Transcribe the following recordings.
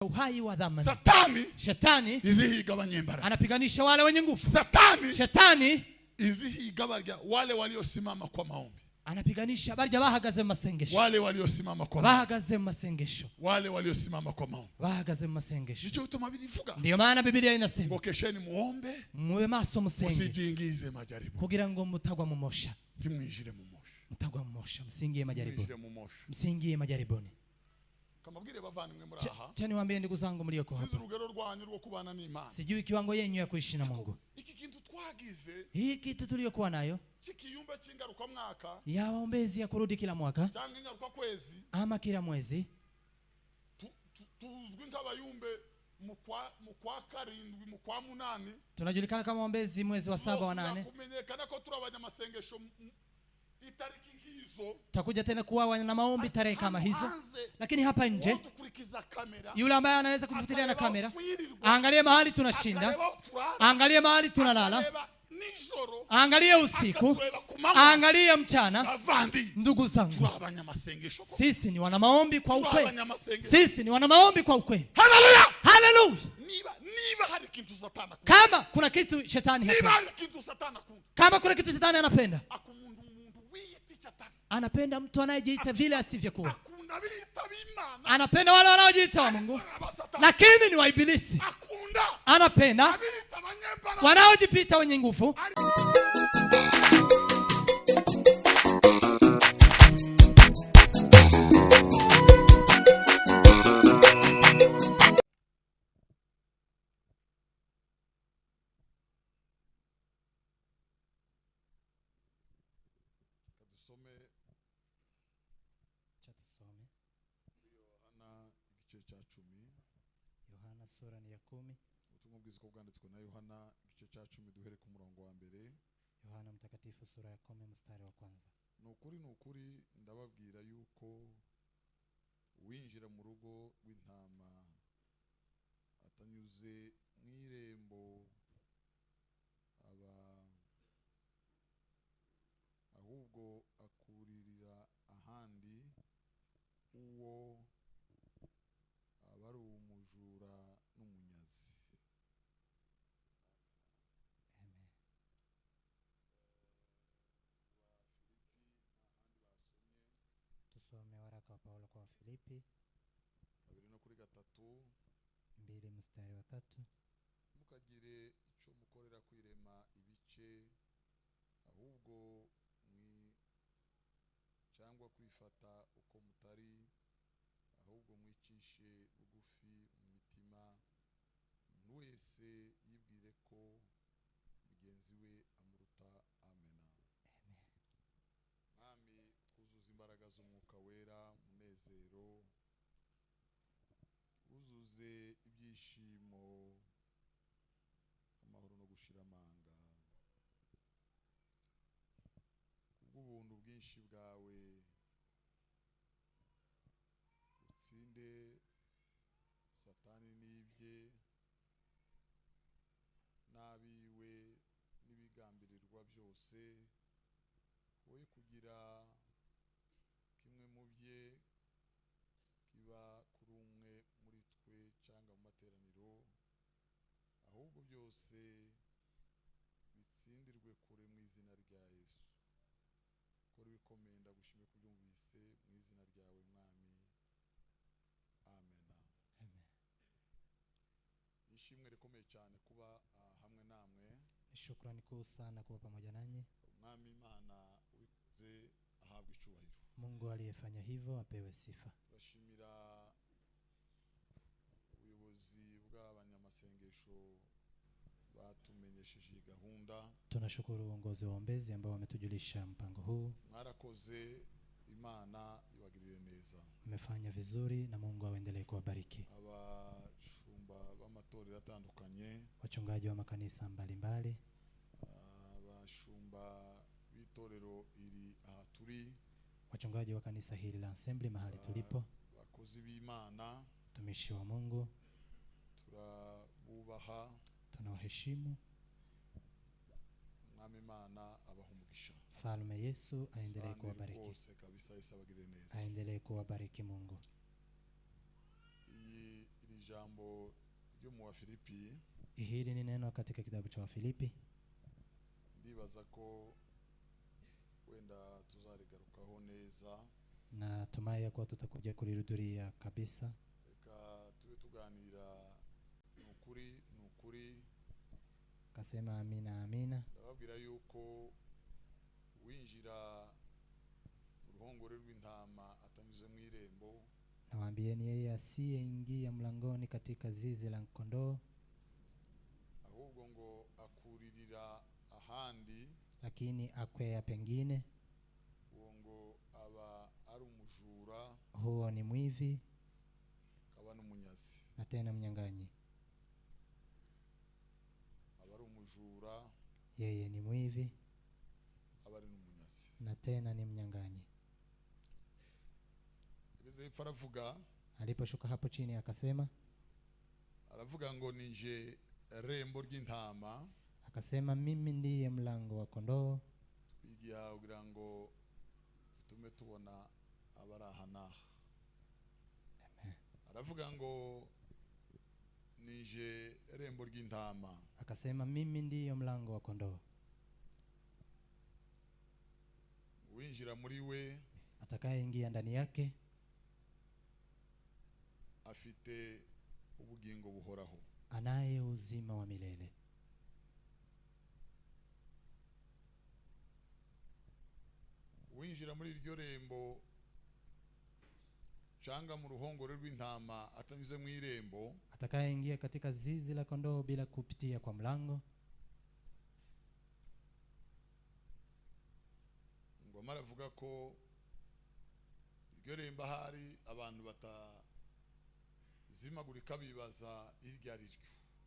Uhai wa dhamani. Satani Shetani izihiga abanyembaraga. Anapiganisha wale wenye nguvu. Satani Shetani izihiga barya wale waliosimama kwa maombi. Anapiganisha barya bahagaze mu masengesho. Wale waliosimama kwa maombi. Bahagaze mu masengesho. Wale waliosimama kwa maombi. Bahagaze mu masengesho. Nico gituma bivuga. Ndiyo maana Biblia inasema ngo kesheni muombe, muwe maso musenge, musijiingize majaribu, kugira ngo mutagwa mu mosha. Ntimwinjire mu mosha. Mutagwa mu mosha, msingie majaribuni. Ntimwinjire mu mosha. Msingie majaribuni. Kamabwire bavandimwe muri aha. Cha niwaambie ndugu zangu mlioko Sinzi hapa. urugero rwanyu rwo kubana n'Imana. Sijui kiwango yenyu ya kuishi na Mungu. Iki kintu twagize, Hii kitu tuliyokuwa nayo cy'ikiyumba cy'ingaruka mwaka, ya waombezi ya kurudi kila mwaka cyangwa ingaruka kwezi, ama kila mwezi, tuzwi nk'abayumbe mu kwa karindwi, mu kwa munani. Tunajulikana kama waombezi mwezi wa 7 wa 8. Kumenyekana ko turi abanyamasengesho itariki hizo. Tutakuja tena kuwa na maombi tarehe kama hizo. Lakini hapa nje yule ambaye anaweza kutufuatilia na kamera, angalie mahali tunashinda, angalie mahali tunalala, angalie usiku, angalie mchana. Ndugu zangu, sisi ni wana maombi kwa ukweli. Sisi ni wana maombi kwa ukweli. Haleluya! Haleluya! Kama kuna kitu shetani hapenda, kama kuna kitu shetani anapenda, anapenda mtu anayejiita vile asivyokuwa. Anapenda wale wanaojiita wa Mungu lakini ni wa ibilisi. Anapenda wanaojipita wenye nguvu. Yohana sura ni ya 10. Ubutumwa bwiza uko bwanditswe na Yohana igice cya 10 duhere ku murongo wa mbere. Yohana mtakatifu sura ya 10 mstari wa kwanza. Nukuri nukuri ndababwira yuko uwinjira mu rugo rw'intama atanyuze mw'irembo aba ahubwo akuririra ahandi, uwo aba ari umujura n'umunyazi. Amen. Tusome waraka wa Paulo kwa Filipi 2 no kuri 3. 2 mstari wa 3. Mukagire ico mukorera kwirema ibice, ahubwo mwi cyangwa kwifata uko mutari, ahubwo mwicishe bugufi mu mitima, umuntu wese yibwire ko mugenzi we amuruta. Amena. Mwami, twuzuze imbaraga z'umwuka wera, umunezero, wuzuze ibyishimo, amahoro no gushira amanga, kubw'ubuntu bwinshi bwawe utsinde Satani n'ibye n'abiwe n'ibigambirirwa byose, woye kugira kimwe mu bye kiba kuri umwe muri twe cyangwa mu materaniro, ahubwo byose bitsindirwe kure mu izina rya Yesu. Kora ibikomeye, ndagushimiye kubyumvise mu izina ryawe Mwami. Amena. Amen. Ishimwe rikomeye cyane kuba hamwe namwe. Shukrani kuu sana kuwa pamoja nanyi. Mwami Imana ubikoze ahabwe icyubahiro. Mungu aliyefanya hivyo apewe sifa. Turashimira ubuyobozi bw'abanyamasengesho batumenyesheje iyi gahunda. Tunashukuru uongozi wa waombezi ambao wametujulisha mpango huu. Mwarakoze, Imana ibagirire neza. Mmefanya vizuri na Mungu aendelee kuwabariki. Abashumba b'amatorero atandukanye, wachungaji wa makanisa mbalimbali, abashumba b'itorero iri aha turi, wachungaji wa kanisa hili la Assembly mahali tulipo, bakozi b'Imana, tumishi wa Mungu, turabubaha, tunawaheshimu. Mwami Imana abahe umugisha. Mfalme Yesu aendelee kuwabariki. Rwose kabisa Yesu abagirire neza. Aendelee kuwabariki Mungu. Iyi iri jambo ryo mu Wafilipi. Hili ni neno katika kitabu cha Wafilipi. Ndibaza ko wenda tuzarigarukaho neza. Na tumai ya kuwa tutakuja kulirudia kabisa. Reka tube tuganira nukuri nukuri. Kasema amina amina. Ndababwira yuko winjira uruhongore rw'intama atanyuze mu irembo. Nawaambieni yeye asiyeingia mlangoni katika zizi la kondoo, ahubwo ngo akuririra ahandi, lakini akwea pengine, uwo ngo aba ari umujura, huo ni mwivi, akaba n'umunyazi, na tena mnyang'anyi. Aba ari umujura, yeye ni mwivi, aba ari n'umunyazi, na tena ni mnyang'anyi. Aravuga, aliposhuka hapo chini akasema, aravuga ngo nije rembo ry'intama. Akasema mimi ndiye mlango wa kondoo. Twigiha kugira ngo tume tubona abarahana. Amen. Aravuga ngo nije rembo ry'intama. Akasema mimi ndiye mlango wa kondoo. Winjira muri we, atakayeingia ndani yake, afite ubugingo buhoraho, anaye uzima wa milele. Winjira muri iryo rembo cyangwa mu ruhongore rw'intama atanyuze mu irembo, atakayeingia katika zizi la kondoo bila kupitia kwa mlango, ngo maravuga ko iryo rembo hari abantu batazimagurika bibaza iryo ari ryo.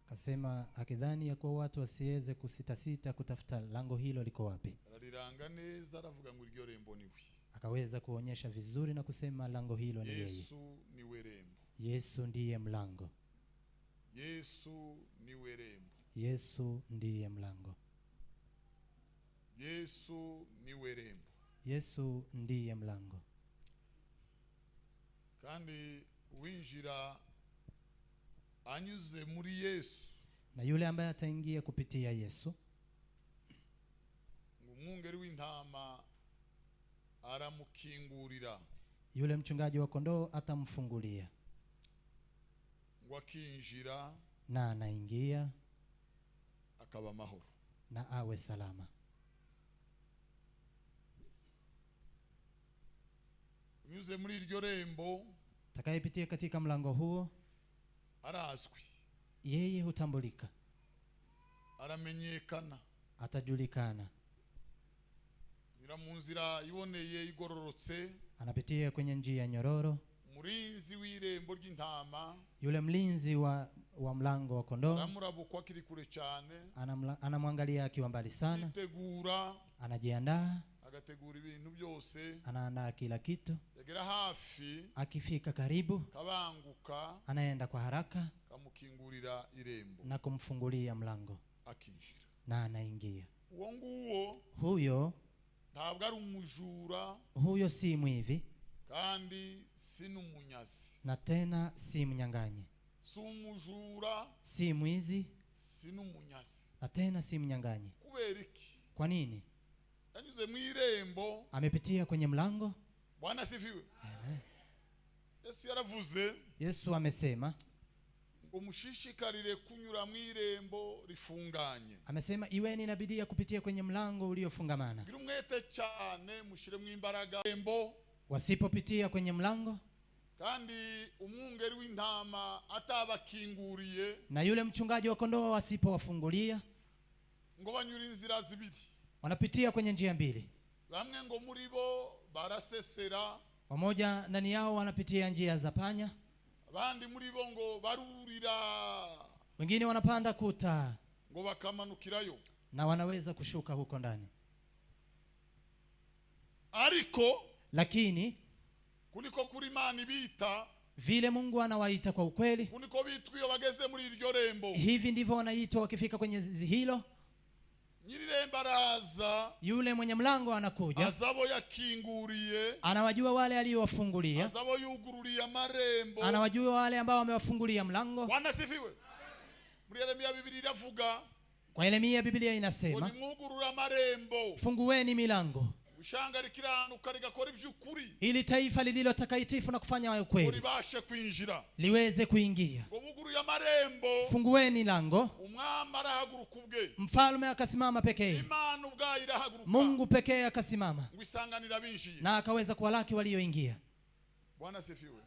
Akasema akidhani ya kuwa watu wasiweze kusitasita kutafuta lango hilo liko wapi. Arariranga neza aravuga ngo iryo rembo ni we. Akaweza kuonyesha vizuri na kusema lango hilo ni yeye. Yesu ni we rembo. Yesu ndiye mlango. Yesu ni we rembo. Yesu ndiye mlango. Yesu ni we rembo. Yesu ndiye mlango. Kandi winjira anyuze muri Yesu, na yule ambaye ataingia kupitia Yesu, umwungeri w'intama aramukingurira, yule mchungaji wa kondoo atamfungulia, ngo akinjira, na anaingia, akaba amahoro, na awe salama. Unyuze muri iryo rembo, atakayepitia katika mlango huo, arazwi, yeye hutambulika, aramenyekana, atajulikana. Nyura mu nzira iboneye igororotse, anapitia kwenye njia nyororo. Murinzi w'irembo ry'intama, yule mlinzi wa mlango wa kondoo, aramurabukwa akiri kure cyane, anamwangalia akiwa mbali sana, yitegura, anajiandaa, agategura ibintu byose, anaandaa kila kitu. Yagera hafi, akifika karibu, kabanguka, anaenda kwa haraka, kamukingurira irembo, na kumfungulia mlango, akinjira, na anaingia. Uwo nguwo, huyo ntabwo ari umujura, huyo si mwivi, kandi si n'umunyazi, na tena si mnyang'anyi. Si umujura, si mwizi, si n'umunyazi, na tena si mnyang'anyi. Kubera iki? Kwa nini? Yanyuze mu irembo, amepitia kwenye mlango. Bwana asifiwe. Amen. Yesu yaravuze, Yesu amesema, ngo mushishikarire kunyura mu irembo rifunganye. Amesema iweni na bidii ya kupitia kwenye mlango uliofungamana. Gira umwete cyane, mushiremo imbaraga irembo. Wasipopitia kwenye mlango, kandi umwungeri w'intama atabakinguriye, na yule mchungaji wa kondoo asipowafungulia, ngo banyura inzira zibiri, wanapitia kwenye njia mbili. Bamwe ngo muri bo barasesera, wamoja ndani yao wanapitia njia za panya, abandi muri bo ngo barurira, wengine wanapanda kuta, ngo bakamanukirayo, na wanaweza kushuka huko ndani. Ariko lakini kuliko kuri Imana bita, vile Mungu anawaita kwa ukweli, kuniko bitwa iyo bageze muri iryo rembo, hivi ndivyo wanaitwa wakifika kwenye zizi hilo. Nyirirembo araza, yule mwenye mlango anakuja, azabo yakinguriye, anawajua wale aliowafungulia, azabo yugururiye amarembo, anawajua wale ambao wamewafungulia mlango. Bwana asifiwe. Muri Yeremiya bibiri iravuga Kwa Yeremia Biblia ngo inasema, nimwugurure amarembo, fungueni milango ishanga rikiranuka rigakora iby'ukuri, ili taifa lililo takatifu na kufanya ngo ukweli ribashe kwinjira. liweze kuingia. Ngo buguruye amarembo, Fungueni lango. umwami arahaguruka ubwe, Mfalme akasimama pekee, Imana ubwayo irahaguruka, Mungu pekee akasimama ngo isanganira abinjiye. na akaweza kuwalaki walioingia. Bwana asifiwe.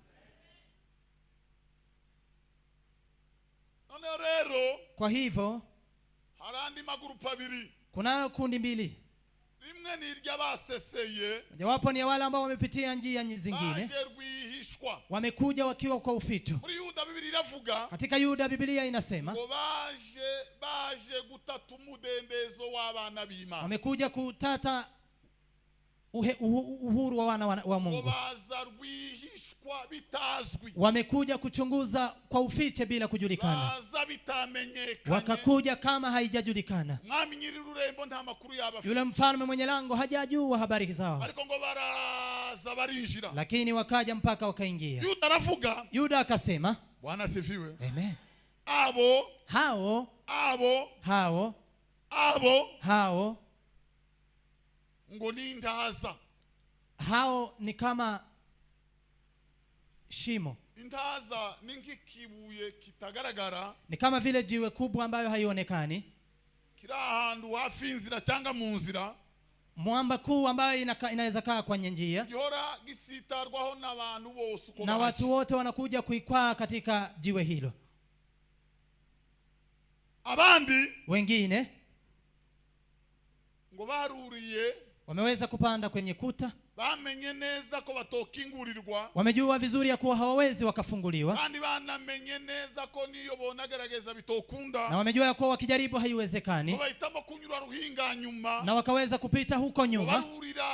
Noneho rero Kwa hivyo hari andi magurupe abiri. kunayo kundi mbili, Rimwe ni iry'abaseseye, mojawapo ni ya wale ambao wamepitia njia zingine, baje rwihishwa. wamekuja wakiwa kwa uficho. Muri Yuda bibiri iravuga Katika Yuda Biblia inasema ngo baje gutata umudendezo w'abana b'Imana, wamekuja kutata uhuru wa wana wa ngo Mungu, baza rwihishwa bitazwi, wamekuja kuchunguza kwa ufiche bila kujulikana, baza bitamenyekanye. wakakuja kama haijajulikana. Mwami nyiri rurembo nta makuru yaba afite, Yule mfalme mwenye lango hajajua habari zao, ariko ngo baraza barinjira. lakini wakaja mpaka wakaingia. Yuda aravuga, Yuda akasema, Bwana asifiwe, amen, abo hao abo hao abo hao ngo ni intaza. hao ni kama shimo, Intaza ni nk'ikibuye kitagaragara, ni kama vile jiwe kubwa ambayo haionekani, kiri ahantu hafi y'inzira cyangwa mu nzira, mwamba kuu ambayo inaweza kaa kwenye njia, gihora gisitarwaho n'abantu bose uko na baje. watu wote wanakuja kuikwaa katika jiwe hilo. Abandi Wengine ngo baruriye, wameweza kupanda kwenye kuta, bamenye neza ko batokingurirwa, wamejua vizuri ya kuwa hawawezi wakafunguliwa, kandi banamenye neza ko niyo bonagerageza bitokunda, na wamejua ya kuwa wakijaribu haiwezekani, ngo bahitamo kunyura ruhinga nyuma, na wakaweza kupita huko ngo nyuma, barurira,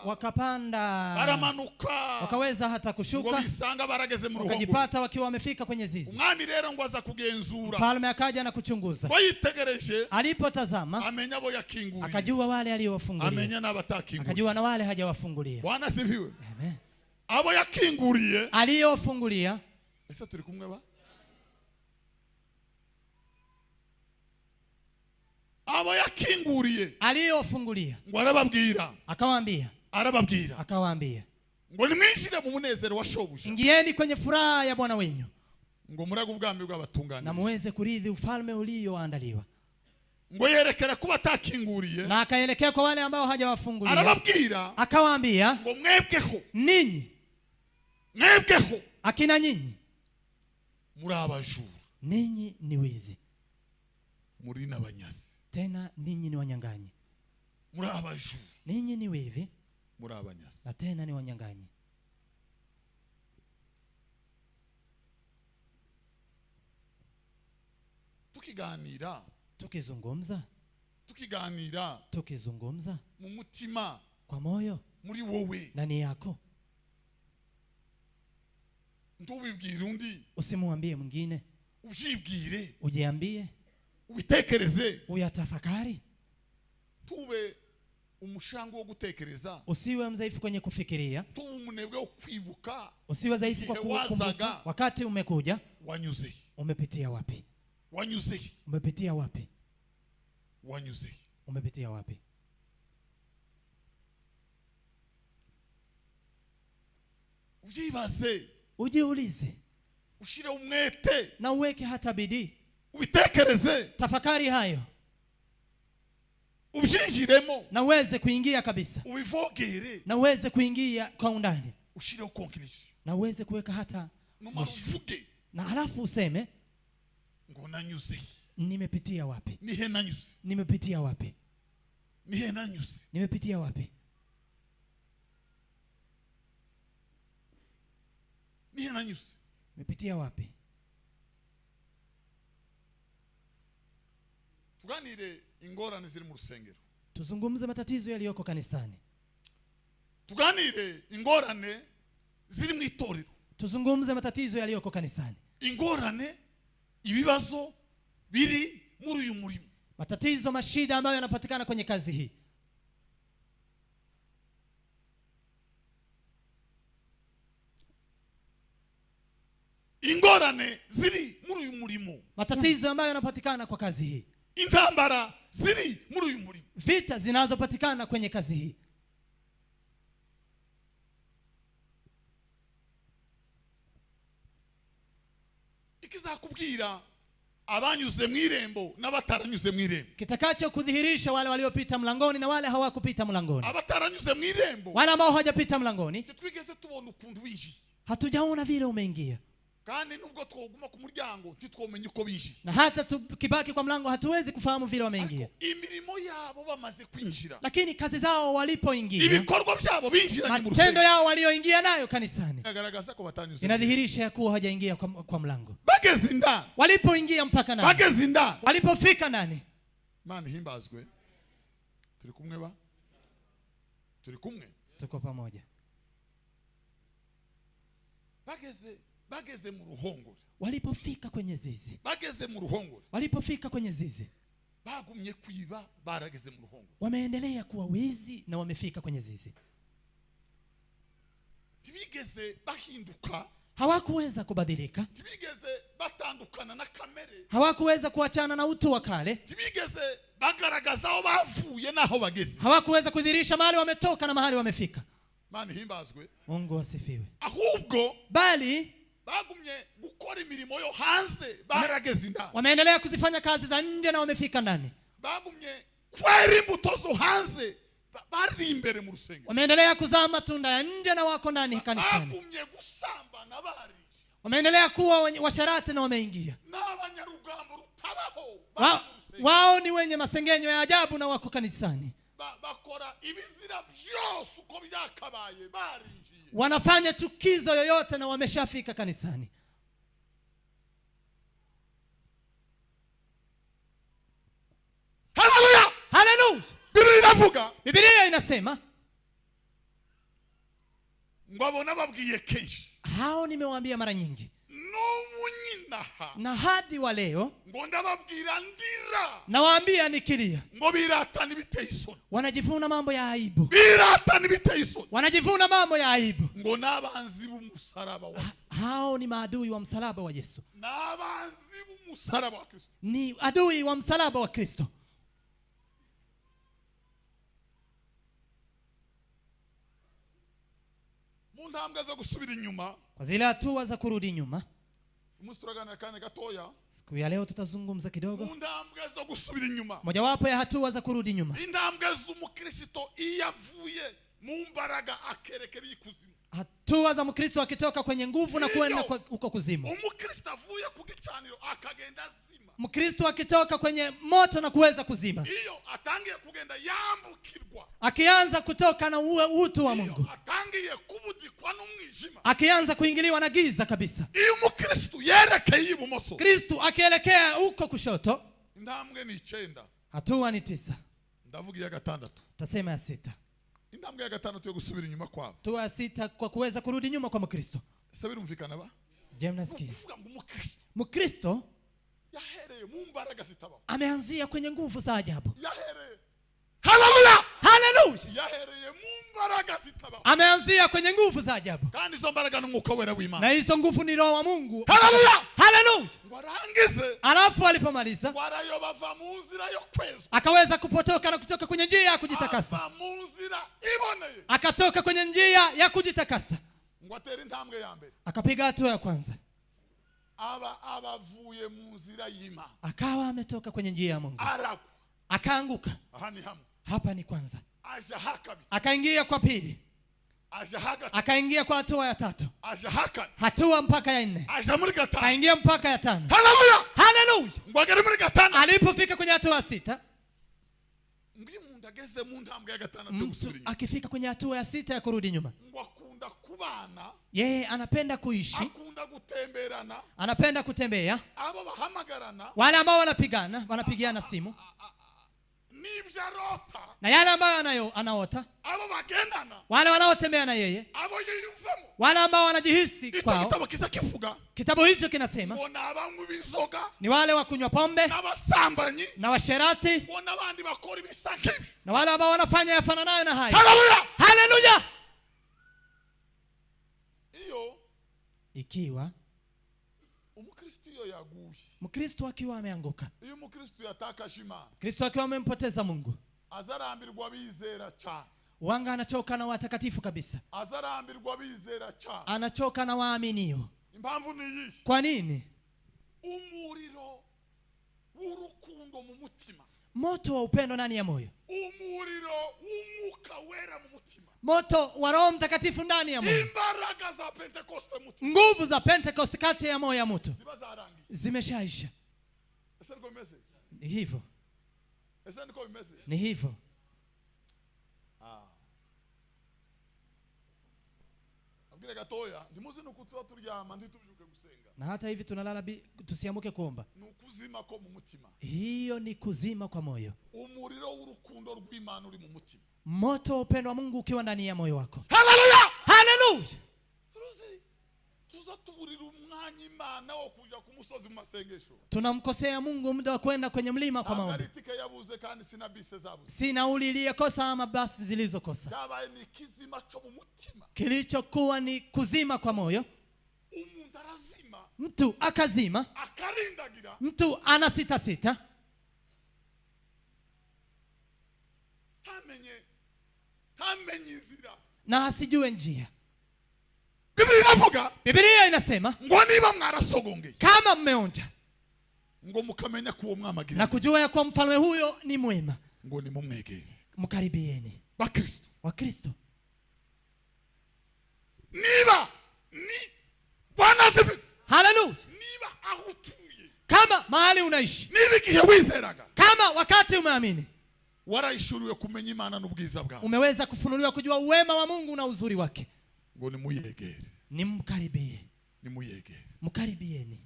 wakapanda, baramanuka, wakaweza hata ngo kushuka, bisanga barageze mu ruhongore. wakajipata wakiwa wamefika kwenye zizi. Umwami rero ngo aza kugenzura, Mfalme akaja na kuchunguza. ngo yitegereje, Alipotazama amenya abo yakinguriye, akajua wale aliowafungulia, amenya n'abatakinguriye. akajua na wale hajawafungulia. Bwana asifiwe. Amen. Abo yakinguriye, Aliyowafungulia, ese turi kumwe ba? Abo yakinguriye, aliyowafungulia ngo arababwira, akawaambia, arababwira akawaambia, ngo nimwinjire mu munezero wa shobuja, ingieni kwenye furaha ya Bwana wenyu, ngo murage ubwami na bw'abatunganije, muweze kurithi ufalme ulioandaliwa. Ngo yerekera kuba atakinguriye, Na akaelekea kwa wale ambao hajawafungulia, arababwira akawaambia, ngo mwebweho, ninyi, mwebweho akina nyinyi, muri abajura, ninyi ni wizi, muri n'abanyasi, tena ninyi ni wanyang'anyi, muri abajura, ninyi ni wivi, muri abanyasi, na tena ni wanyang'anyi. Tukiganira, Tukizungumza, tukiganira tukizungumza mu mutima, kwa moyo, muri wowe, ndani yako, ntubibwire undi, usimwambie mwingine, ubyibwire, ujiambie, ubitekereze, uyatafakari. Tube umushango wo gutekereza, Usiwe mdhaifu kwenye kufikiria, tube umunebwe wo kwibuka, usiwe dhaifu kwa Igihe wazaga, kukumbuka wakati umekuja, wanyuze, umepitia wapi, wanyuze, umepitia wapi, wanyuze, umepitia wapi. Ubyibaze, Ujiulize, ushire umwete, na uweke hata bidii, ubitekereze, tafakari hayo, ubyinjiremo, na uweze kuingia kabisa, ubivogere, na uweze kuingia kwa undani, ushireho conclusion, na uweze kuweka hata numara mwisho, uvuge na halafu useme, ngo nanyuze, nimepitia wapi, nihe nanyuze, nimepitia wapi, nihe nanyuze, nimepitia wapi, nihe nanyuze, nimepitia wapi. Tuganire ingorane ziri mu rusengero, Tuzungumze matatizo yaliyoko kanisani, tuganire ingorane ziri mu itorero, tuzungumze matatizo yaliyoko kanisani, ingorane, ibibazo biri muri uyu murimo, matatizo, mashida ambayo yanapatikana kwenye kazi hii. Ingorane ziri muri uyu murimo. Matatizo ambayo yanapatikana kwa kazi hii. Intambara ziri muri uyu murimo. Vita zinazopatikana kwenye kazi hii. Ikizakubwira abanyuze mu irembo n'abataranyuze mu irembo. Kitakacho kudhihirisha wale waliopita mlangoni na wale hawakupita mlangoni. Abataranyuze mu irembo. Wale ambao hawajapita mlangoni. Twigeze tubona ukuntu winjiye. Hatujaona vile umeingia. Kandi nubwo twoguma ku muryango ntitwomenye uko binjiye. Na hata tukibaki kwa mlango hatuwezi kufahamu vile wameingia. Imirimo yabo bamaze kwinjira. Lakini kazi zao walipoingia, ibikorwa byabo binjiranye mu rusengero, matendo yao walioingia nayo kanisani, inagaragaza ko batanyuze. Inadhihirisha kuwa hawajaingia kwa mlango. Bageze indani. Walipoingia mpaka nani? Bageze indani. Walipofika nani? Imana ihimbazwe. Turi kumwe ba? Turi kumwe. Tuko pamoja. Bageze mu ruhongore. Walipofika kwenye zizi. Bageze mu ruhongore. Walipofika kwenye zizi. Bagumye kwiba barageze mu ruhongore. Wameendelea kuwa wizi na wamefika kwenye zizi. Tibigeze bahinduka. Hawakuweza kubadilika. Tibigeze batandukana na kamere. Hawakuweza kuachana na utu wa kale. Tibigeze bagaragaza aho bavuye naho bageze. Hawakuweza kudhihirisha mahali wametoka na mahali wamefika. Imana ihimbazwe. Mungu asifiwe. Ahubwo bali bagumye gukora imirimo yo hanze barageze indani. Wameendelea kuzifanya kazi za nje na wamefika ndani. Bagumye kwera imbuto zo hanze bari imbere mu rusengero. Wameendelea kuzaa matunda ya nje na wako ndani kanisani. Bagumye gusambana bari. Wameendelea kuwa washarati na wameingia. N'abanyarugambo rutabaho. Wao ni wenye masengenyo ya ajabu na wako kanisani. Bakora ibizira byose uko byakabaye barinjiye. Wanafanya chukizo yoyote na wameshafika kanisani. Haleluya! Haleluya! Biblia inavuga. Biblia inasema ngo abona babwiye kenshi. Hao nimewaambia mara nyingi. N'ubunyinaha. Na hadi wa leo ngo ndababwira ndira. Nawaambia nikilia. Ngo biratana ibiteye isoni. Wanajivuna mambo ya aibu. Biratana ibiteye isoni. Wanajivuna mambo ya aibu. Ngo nabanzi b'umusaraba wa. Hao ni maadui wa msalaba wa Yesu. Nabanzi b'umusaraba wa Kristo. Ni adui wa msalaba wa Kristo. Mu ntambwe zo gusubira inyuma. Kwa zile hatua za kurudi nyuma. Siku ya leo tutazungumza kidogo. Mojawapo ya hatua za kurudi nyuma. Hatua za Mkristo akitoka kwenye nguvu na kwenda huko kuzimu. Mkristo akitoka kwenye moto na kuweza kuzima. Akianza kutoka na utu wa Mungu. Akianza kuingiliwa na giza kabisa. Kristo akielekea huko kushoto. Hatua ni 9. Tasema ya 6. Hatua ya 6 kwa kuweza kurudi nyuma kwa Mkristo. Je, mnasikia? Mkristo ameanzia kwenye nguvu za ajabu. Haleluya! Haleluya! Ameanzia kwenye nguvu za ajabu. Na hizo nguvu ni Roho wa Mungu. Haleluya! Haleluya! Alafu alipomaliza akaweza kupotoka na kutoka kwenye njia ya kujitakasa. Akatoka kwenye njia ya kujitakasa. Akapiga hatua ya kwanza. Akawa ametoka kwenye njia ya Mungu. Akaanguka. Hapa ni kwanza. Akaingia kwa pili. Akaingia kwa hatua ya tatu. Hatua mpaka ya 4. Akaingia mpaka ya 5. Haleluya! Haleluya! Alipofika kwenye hatua ya 6, mtu akifika kwenye hatua ya 6 ya kurudi nyuma, yeye anapenda kuishi, anapenda kutembea. Wale ambao wanapigana, wanapigiana simu, na yale ambayo anaota, wale wanaotembea na yeye, wale ambao wanajihisi kwao. Kitabu hicho kinasema ni wale wa kunywa pombe na washerati na wale ambao wanafanya yafananayo na hayo. Haleluya! Haleluya! Ikiwa Iyo yaguye, Mkristo akiwa ameanguka, iyo umukristo yatakaje Imana, Kristo akiwa amempoteza Mungu, azarambirwa abizera cyane. wanga anachoka na watakatifu kabisa, Azarambirwa abizera cyane. anachoka na waaminio. Impamvu ni iyihe? Kwa nini? Umuriro w'urukundo mu mutima, Moto wa upendo ndani ya moyo, umuriro w'umwuka wera mu mutima, moto wa Roho Mtakatifu ndani ya moyo, imbaraga za Pentekoste mu mutima nguvu za Pentecost kati ya moyo ya mtu ziba zarangiye. zimeshaisha. Ese niko bimeze? Ni hivyo, Ese niko bimeze? ni hivyo. Abwire gatoya, ntimuzi nuko tuba turyama ntitubyuke gusenga. Na hata hivi tunalala tusiamuke kuomba. Ni ukuzima ko mu mutima. Hiyo ni kuzima kwa moyo. Umuriro w'urukundo rw'Imana uri mu mutima, Moto wa upendo wa Mungu ukiwa ndani ya moyo wako. Haleluya! Haleluya! Turuzi tuza tuburira umwanya Imana wo kuja ku musozi mu masengesho. Tunamkosea Mungu muda wa kwenda kwenye mlima kwa Ntabwo ari maombi. itike yabuze kandi sina bisi zabuze. Si nauli iliyokosa ama basi zilizokosa. Cyabaye ni ikizima cyo mu mutima. Kilichokuwa ni kuzima kwa moyo. Umuntu arazima, Mtu akazima, akarindagira, mtu ana sita sita, ntamenye inzira. na asijue njia. Biblia inavuga Biblia inasema ngo niba mwarasogongeye, kama mmeonja ngo mukamenya ko uwo mwamagira, na kujua ya kuwa mfalme huyo ni mwema, ngo nimumwegere. Mkaribieni. Bakristo, Wakristo, niba ni Bwana asifiwe. Haleluya. Niba aho utuye, kama mahali unaishi, niba igihe wizeraga, kama wakati umeamini, warayishuriwe kumenya Imana n'ubwiza bwawe, umeweza kufunuliwa kujua uwema wa Mungu na uzuri wake, ngo nimuyegere. Nimkaribie. Nimuyegere. Mkaribieni.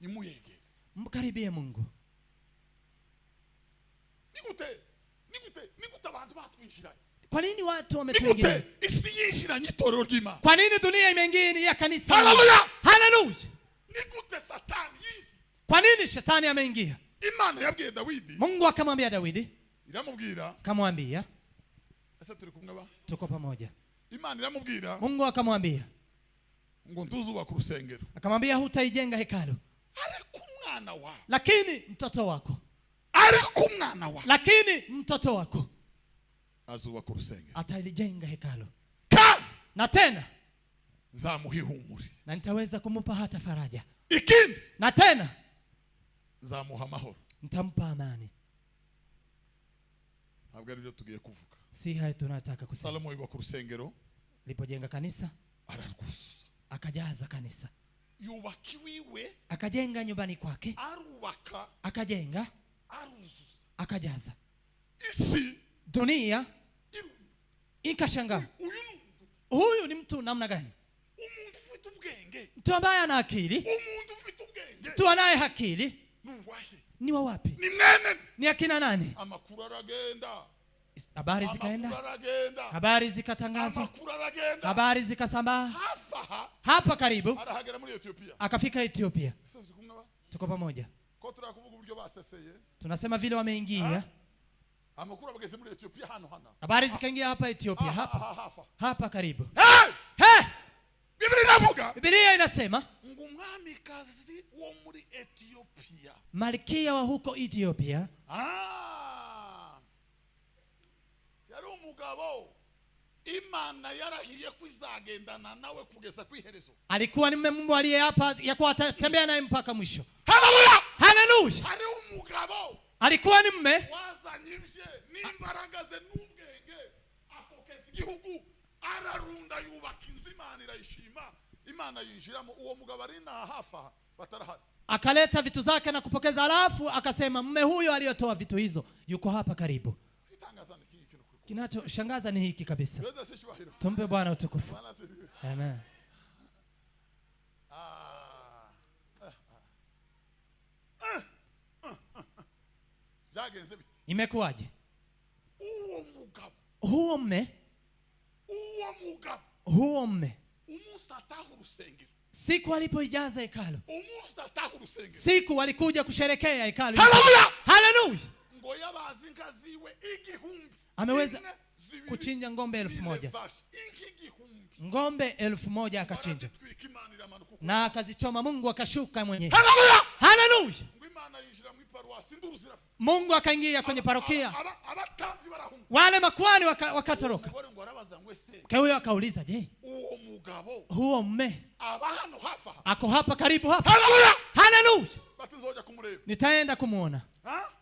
Nimuyegere. Mkaribie Mungu. Nigute, nigute, nigute abantu batwinjiranye? Kwa nini watu wametuingia? Nigute isi yinjiranye itorero ry'Imana? Kwa nini dunia imeingia ya kanisa? Haleluya! Haleluya! Nigute Satani yinjiye? Kwa nini shetani ameingia? Imana yabwiye Dawidi. Mungu akamwambia Dawidi. Iramubwira. Akamwambia. Ese turi kumwe ba? Tuko pamoja. Imana iramubwira. Mungu akamwambia. Ngo ntuzubaka urusengero. Akamwambia hutaijenga hekalu. Ariko umwana wawe. Lakini mtoto wako. Ariko umwana wawe. Lakini mtoto wako. Azubaka urusengero. Atalijenga hekalu. Kandi na tena nzamuha ihumure. Na nitaweza kumupa hata faraja. Ikindi na tena nzamuha amahoro. Nitampa amani. Ntabwo ari byo tugiye kuvuga. Si hayo tunataka kusema. Salomo yubaka urusengero. Alipojenga kanisa, ararwuzuza. Akajaza kanisa. Yubaka iwiwe, Akajenga nyumbani kwake. Arubaka, Akajenga, aruzuza. Akajaza. Isi dunia ikashangaa. Huyu ni mtu namna gani? Umuntu ufite ubwenge. Mtu ambaye ana akili. Umuntu ufite ubwenge. Mtu anaye akili. Nuwahe. Ni wa wapi? Ni mwene. Ni akina nani? Amakuru aragenda. Habari zikaenda. Amakuru aragenda. Habari zikatangazwa. Amakuru aragenda. Habari zikasambaa. Hafa. Hapa karibu. Arahagera muri Ethiopia. Akafika Ethiopia. Sasa turi kumwe ba? Tuko pamoja. Ko turakuvuga uburyo baseseye. Tunasema vile wameingia. Amakuru abageze muri Ethiopia hano hano. Habari zikaingia hapa Ethiopia, hapa. Hafa. Hapa karibu. Hey! Hey! Biblia inavuga. Biblia inasema ngo umwamikazi wo muri Ethiopia. Malkia wa huko Ethiopia. Yari umugabo Imana yarahiye kwizagendana nawe kugeza kwiherezo. Alikuwa ni mume Mungu aliye hapa ya kuwa atatembea naye mpaka mwisho. Haleluya! Haleluya! Hari umugabo Alikuwa ni mume wazanye ivye n'imbaraga ze n'ubwenge akokeza igihugu ararunda yubaka inzu Imana irayishima Imana yinjiramo uwo mugabo ari na hafa batarahari. Akaleta vitu zake na kupokeza, alafu akasema mume huyo aliyotoa vitu hizo yuko hapa karibu. Kinachoshangaza ni hiki kabisa. Tumpe Bwana utukufu. Amen. Imekuwaje? Huo mume, huo mume siku alipoijaza hekalu, siku walikuja kusherekea hekalu. Haleluya! Haleluya! Ameweza kuchinja ng'ombe 1000. Ng'ombe 1000 akachinja Barazitwika, Imana iramanuka uko. Na akazichoma, Mungu akashuka mwenyewe. Haleluya! Haleluya! Ngo Imana yinjira mu iparuwasi, induru ziravuga. Mungu akaingia kwenye parokia, Abatambyi barahunga. Wale makuhani wakatoroka. Umugore ngo arabaza ngo ese Mke huyo akauliza, je, uwo mugabo huo mme aba hano hafi aha? Ako hapa karibu hapa? Haleluya! Haleluya! Bati nzojya kumureba. Nitaenda kumwona. Ha?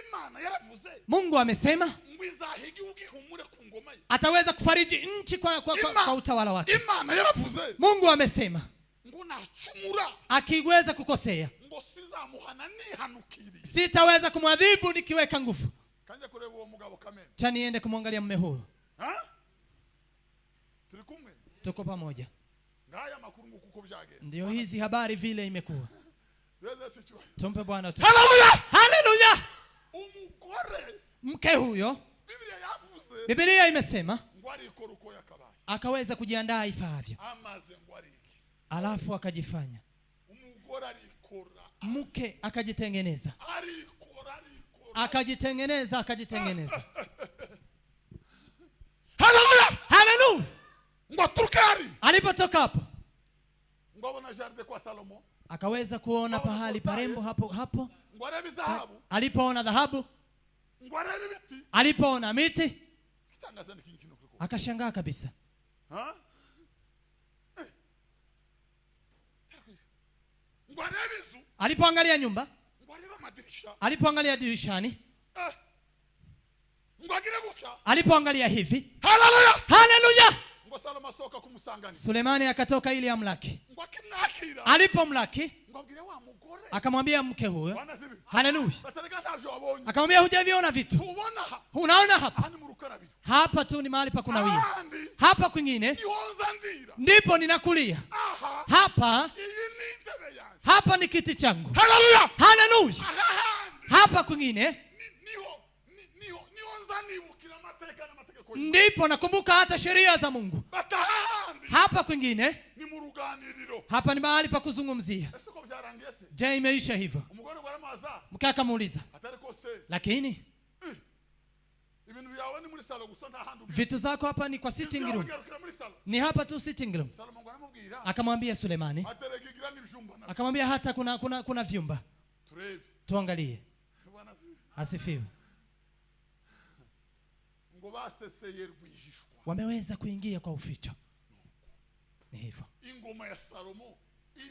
Imana yaravuze Mungu amesema ngo izaha igihugu ihumure ku ngoma ye. Ataweza kufariji nchi kwa utawala wake. Imana yaravuze Mungu amesema ngo nacumura akiweza kukosea ngo sizamuhana nihanukiriye. Sitaweza kumwadhibu nikiweka nguvu. Kanjya kureba uwo mugabo kamene. Cha niende kumwangalia mume huyo. Ha? Turi kumwe? Tuko pamoja? Ngaya makuru nguko uko byagenze. Ndio hizi habari vile imekuwa. Beze si cyubahiro. Tumpe Bwana tu. Haleluya! Haleluya! Umugore Mke huyo, Bibiliya yavuze Biblia imesema ngo arikora uko yakabaye. Akaweza kujiandaa ifaavyo, Amaze ngo arike. Alafu akajifanya. Umugore arikora. Mke akajitengeneza, Arikora, arikora. Akajitengeneza, akajitengeneza. Haleluya! Haleluya! Ngo aturuke hari. Alipotoka hapo Ngo abona jardin kwa Salomo. Akaweza kuona pahali parembo hapo hapo. Ngo arebe izahabu. Alipoona dhahabu, Ngo arebe ibiti. Alipoona miti, Igitangaza ni iki kintu kuri. Akashangaa kabisa. Ha? Eh. Ngo arebe inzu. Alipoangalia nyumba, Ngo arebe amadirisha. Alipoangalia dirishani, Eh. Ngo agire gutya. Alipoangalia hivi, Haleluya! Haleluya! Ngo Salomo asohoka kumusanganira. Sulemani akatoka ili amlaki. Ngo akimwakira. Alipomlaki, Ngo abwire wa mugore. Akamwambia mke huyo, Bwana asifiwe. haleluya. Batareka ntavyo wabonye. Akamwambia hujaviona vitu. Tubona aha. Unaona hapa? Aha ni mu rukarabiro. Hapa tu ni mahali pa kunawia. Ahandi Hapa kwingine niho nza ndira. Ndipo ninakulia. Aha. Hapa Iyi ni intebe yanjye. hapa ni kiti changu. Haleluya! Haleluya. Aha handi Hapa kwingine niho niho niho nza nibukira amateka n'amategeko y'Imana. Ndipo nakumbuka hata sheria za Mungu. Batahandi Hapa kwingine ni mu ruganiriro. Hapa ni mahali pa kuzungumzia. Ese uko byarangiye se? Je, imeisha hivyo? Umugore ngo aramubaza. Mke akamuuliza, Atari ko se. Lakini Ibintu byawe ni muri salo gusa nta handi ugira. Vitu zako hapa ni kwa sitting room. Bigarukira muri salo. Ni hapa tu sitting room. Salomo ngo aramubwira. Akamwambia Sulemani. Atereka igira n'ibyumba na. Akamwambia hata kuna vyumba. Turebe. Tuangalie. Bwana asifiwe. Asifiwe. Ngo baseseye rwihishwa. Wameweza kuingia kwa uficho. Ni hivyo. Ingoma ya Salomo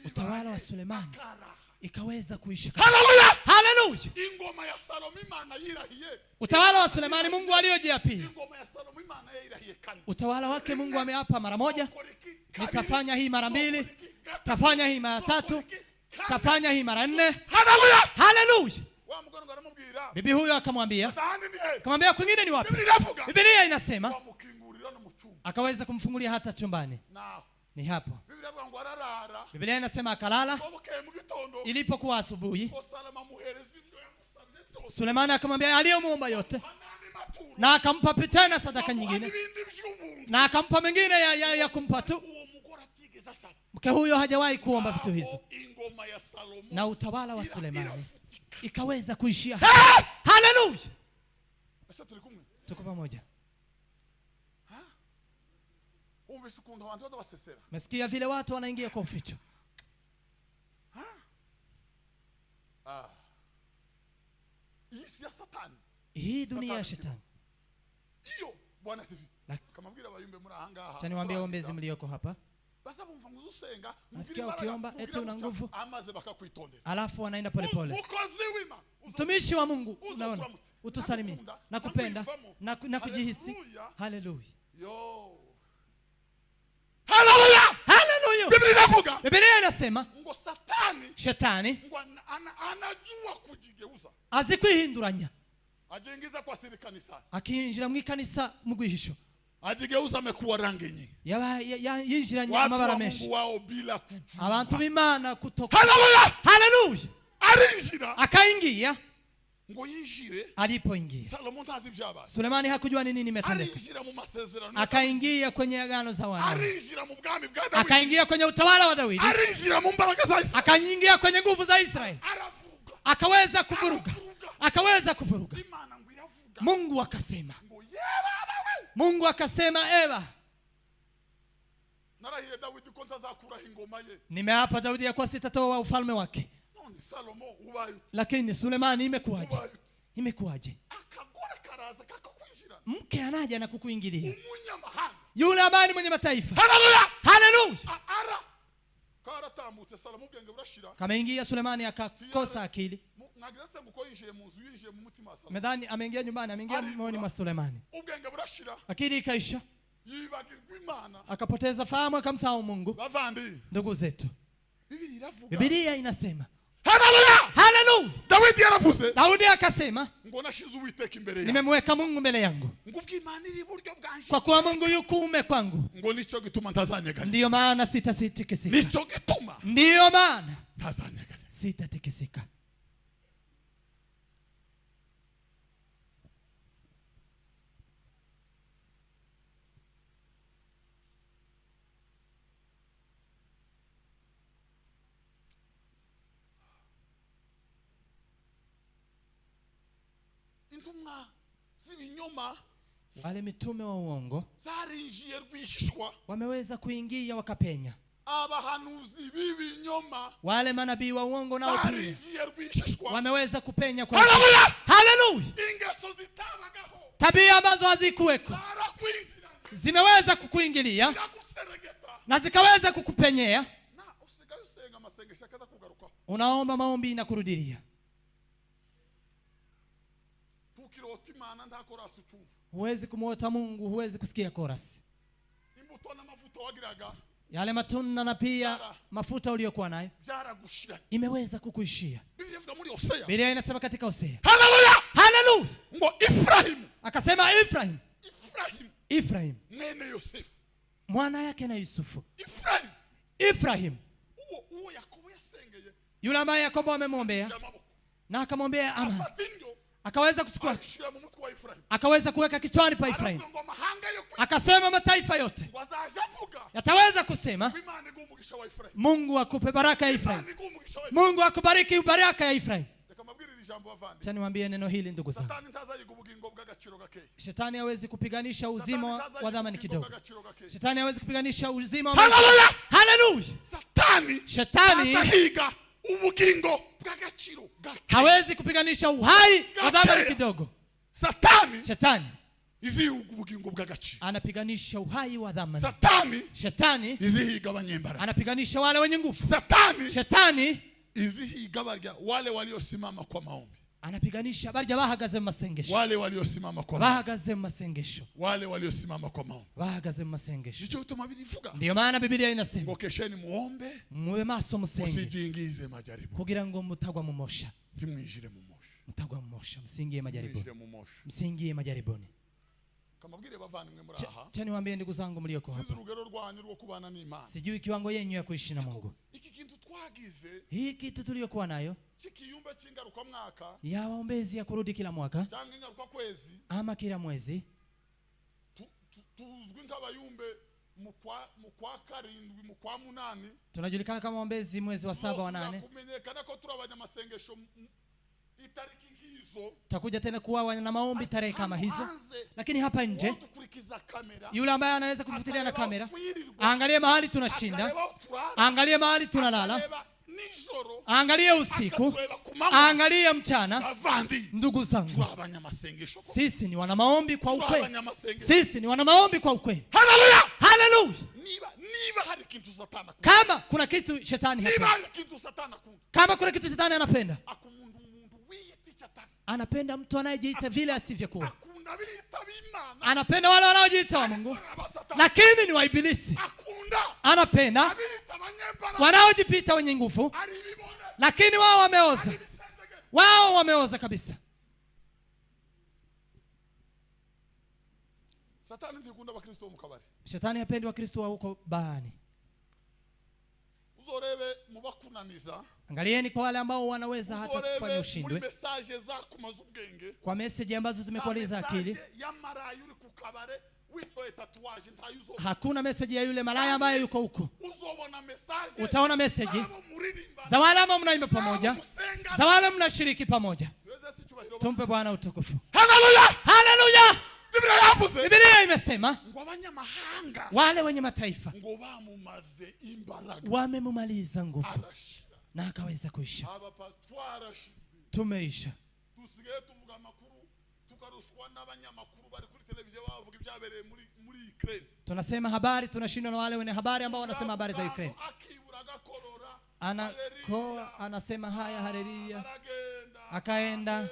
Utawala wa Sulemani akaraha. Ikaweza kuishi. Haleluya! Haleluya! Ingoma ya Salomo Imana yirahiye. Utawala wa Sulemani Mungu aliyojiapia. Ingoma ya Salomo Imana yirahiye kane. Utawala wake Mungu ameapa mara moja. Zokora iki, kabiri, Nitafanya hii mara mbili, zokora iki, gatatu, tafanya hii mara zokora tatu, iki, kane. tafanya hii mara nne. Haleluya! Haleluya! Wa mugore ngo aramubwira. Bibi huyo akamwambia, Atahandi ni he? akamwambia kwingine ni wapi? Biblia iravuga. Biblia inasema Wamukingurira no mu cyumba. Akaweza kumfungulia hata chumbani. Naho. Ni hapo. Biblia iravuga ngo ararara. Biblia inasema akalala. Ngo bukeye mu gitondo. Ilipokuwa asubuhi, Ngo Salomo amuhereza ivyo yamusabye byose. Sulemani akamwambia aliyomuomba yote. Anani maturo. Na akampa tena sadaka Amuha nyingine. n'ibindi by'ubuntu. Na akampa mengine ya kumpa tu. Uwo mugore atigeze asaba. Mke huyo hajawahi kuomba vitu hizo. Aho ingoma ya Salomo Na utawala wa Sulemani irafutika. Ikaweza kuishia. Haleluya! Ese turi kumwe? Tuko pamoja. Ha? Umvise ukuntu abantu baza basesera. Umesikia vile watu wanaingia kwa uficho. Ha? Ah. Iyi si ya Satani. Hii dunia ya Satani. shetani. Iyo Bwana asifiwe. Na Kamabwira abayumbe muri aha ngaha. Acha niwaambie waombezi mlioko hapa. Basa bumva ngo uzusenga, Nasikia mugira imbaraga, ukiomba, mugira eti una gutya, nguvu. amaze bakakwitondera. Alafu wanaenda pole pole. Mukozi w'Imana. Mtumishi wa Mungu, Uzo unaona? turamutse. Utusalimie. Nakukunda, Nakupenda, nakwiyumvamo. na kujihisi. Haleluya. Haleluya. Yo. Haleluya! Haleluya! Biblia inavuga. Biblia inasema Ngo Satani shetani ngo anajua kujigeuza. Azi kwihinduranya. Ajiingiza kwa siri kanisani. Akiinjira mu ikanisa mu rwihisho. Ajigeuza amekuwa rangi nyingi. Yinjiranye Watu amabara wa menshi. Mungu wao bila kujua. Abantu b'Imana kutoka. Haleluya! Haleluya! Arinjira. Akaingia. Ngo yinjire. Alipoingia. Salomo ntazi ibyabaye. Sulemani hakujua ni nini imetendeka. Arinjira mu masezerano. Akaingia kwenye agano za wana. Arinjira mu bwami bwa Dawidi. Akaingia kwenye utawala wa Dawidi. Arinjira mu mbaraga za Israeli. Akaingia kwenye nguvu za Israeli. Aravuga. Akaweza kuvuruga. Aravuga. Akaweza kuvuruga. Imana ngo iravuga. Mungu akasema. Ngo yebaba we. Mungu akasema Eva, Narahiye Dawidi ko ntazakuraho ingoma ye. Nimeapa Daudi ya kuwa sitatoa ufalme wake. None Salomo ubaye ute? Lakini Sulemani imekuwaje? Ubaye ute? Imekuwaje? Akagore karaza kakakwinjira. Mke anaja na kukuingilia. Umunyamahanga. Yule ambaye ni mwenye mataifa. Haleluya! Haleluya! Ara karatambutse Salomo ubwenge burashira. Kameingia Sulemani akakosa akili. Mwagize se ngo yinjiye mu nzu, yinjiye mu mutima wa Salomo. Medhani ameingia nyumbani, ameingia moyoni mwa Sulemani. Ubwenge burashira. Akili ikaisha. Yibagirwa Imana. Akapoteza fahamu, akamsahau Mungu. Bavandi. Ndugu zetu. Biblia iravuga. Biblia inasema. Haleluya! Haleluya! Dawidi yaravuze. Daudi akasema, ngo nashize Uwiteka imbere yanjye. Nimemweka Mungu mbele yangu. Ngo ubw'Imana iri iburyo bwanje. Kwa kuwa Mungu yuko kuume kwangu. Ngo nicyo gituma ntazanyeganyega. Ndiyo maana sitasitikisika. Nicyo gituma. Ndiyo maana ntazanyeganyega. Sitatikisika. Intumwa z'ibinyoma, wale mitume wa uongo zarinjiye rwihishwa, wameweza kuingia wakapenya. Abahanuzi b'ibinyoma, wale manabii wa uongo nao pia barinjiye rwihishwa, wameweza kupenya kwa. Haleluya! Haleluya! Ingeso zitabagaho, tabia ambazo hazikuweko zimeweza kukuingilia na zikaweza kukupenyea. Na usigaye usenga amasengesho akaza kugarukaho. Unaomba maombi na kurudilia. Huwezi kumuota Mungu, huwezi kusikia chorus. Yale matunda na pia mafuta uliyokuwa nayo imeweza kukuishia. Biblia inasema katika Hosea. Haleluya! Haleluya! Ngo Efraim. Akasema Efraim. Efraim. Efraim. Mwene Yosefu. Mwana yake na Yusufu. Efraim. Efraim. Uwo Yakobo yasengeye. Yule ambaye Yakobo amemwombea na akamwombea amani. Akaweza kuchukua, akaweza kuweka kichwani pa Efraim. Akasema mataifa yote yataweza kusema Mungu akupe baraka ya Efraim. Mungu akubariki baraka ya Efraim. Acha niwaambie neno hili ndugu zangu. Shetani hawezi kupiganisha uzima wa dhamani kidogo. Shetani hawezi kupiganisha uzima wa. Haleluya! Haleluya! Shetani atahiga ubugingo bw'agaciro gake. Hawezi kupiganisha uhai wa dhamani kidogo. Shetani izihiga ubugingo bw'agaciro. Anapiganisha uhai wa dhamani. Shetani izihiga abanyembaraga. Anapiganisha wale wenye nguvu. Shetani izihiga barya wale waliosimama kwa maombi. Anapiganisha barya bahagaze mu masengesho. Wale waliosimama kwa maombi. Bahagaze mu masengesho. Wale waliosimama kwa maombi. Bahagaze mu masengesho. Ndicho gituma bivuga. Ndiyo maana Biblia inasema ngo kesheni muombe, muwe maso musenge, musijiingize majaribu. Kugira ngo mutagwa mu mosha. Ntimwijire mu mosha. Mutagwa mu mosha, msingie majaribuni. Mwijire mu mosha. Msingie majaribuni. Kamabwire bavandimwe muri aha. Cha niwaambie ndugu zangu mlioko hapa. Sinzi urugero rwanyu rwo kubana n'Imana. Sijui kiwango yenyu ya kuishi na Mungu. Iki kintu twagize, hii kitu tuliyokuwa nayo kikiyumba cy'ingaruka mwaka, ya waombezi ya kurudi kila mwaka cyangwa ingaruka kwezi ama kila mwezi, tuzwi nk'abayumbe mu kwa karindwi mu kwa munani, tunajulikana kama waombezi mwezi wa 7 wa 8. Kumenyekana ko turi abanyamasengesho itariki hizo, tutakuja tena kuwa na maombi tarehe kama hizo. Lakini hapa nje yule ambaye anaweza kufuatilia na kamera, angalie mahali tunashinda, angalie mahali tunalala, angalie usiku, angalie mchana. Ndugu zangu, sisi ni wana maombi kwa ukweli. Sisi ni wana maombi kwa ukweli. Haleluya! Haleluya! Kama kuna kitu shetani hapenda, kama kuna kitu shetani anapenda, anapenda mtu anayejiita vile asivyokuwa. Anapenda wale wanaojiita wa Mungu lakini ni wa ibilisi. Anapenda wanaojipita wenye nguvu lakini wao wameoza. Wao wameoza kabisa. Satani ntikunda abakristo mu kabari. Shetani hapendi wakristo wa huko baani. Uzorebe mubakunaniza. Angalieni kwa wale ambao wanaweza hata kufanya ushindwe. Muri message zakumaza ubwenge. Kwa message ambazo zimekualiza akili. Ya marayu uri ku kabare witwaye tatuwaje ntayuzo. Hakuna message ya yule malaya ambaye yuko huko. Uzobona message. Utaona message za wale ambao mnaimba pamoja, za wale mnashiriki pamoja. Tumpe Bwana utukufu. Haleluya! Haleluya! Biblia yavuze, Biblia imesema ngo abanyamahanga wale wenye mataifa ngo bamumaze imbaraga, wamemumaliza nguvu arashira. Na akaweza kuisha. Abapa twarashize. Tumeisha. Dusigaye tuvuga amakuru tukarushwa n'abanyamakuru bari kuri televiziyo bavuga ibyabereye muri Ukraine. Tunasema habari, tunashindwa na wale wenye habari ambao wanasema habari za Ukraine. Akibura agakorora, Anakoa, anasema haya, haleluya. Aragenda, Akaenda.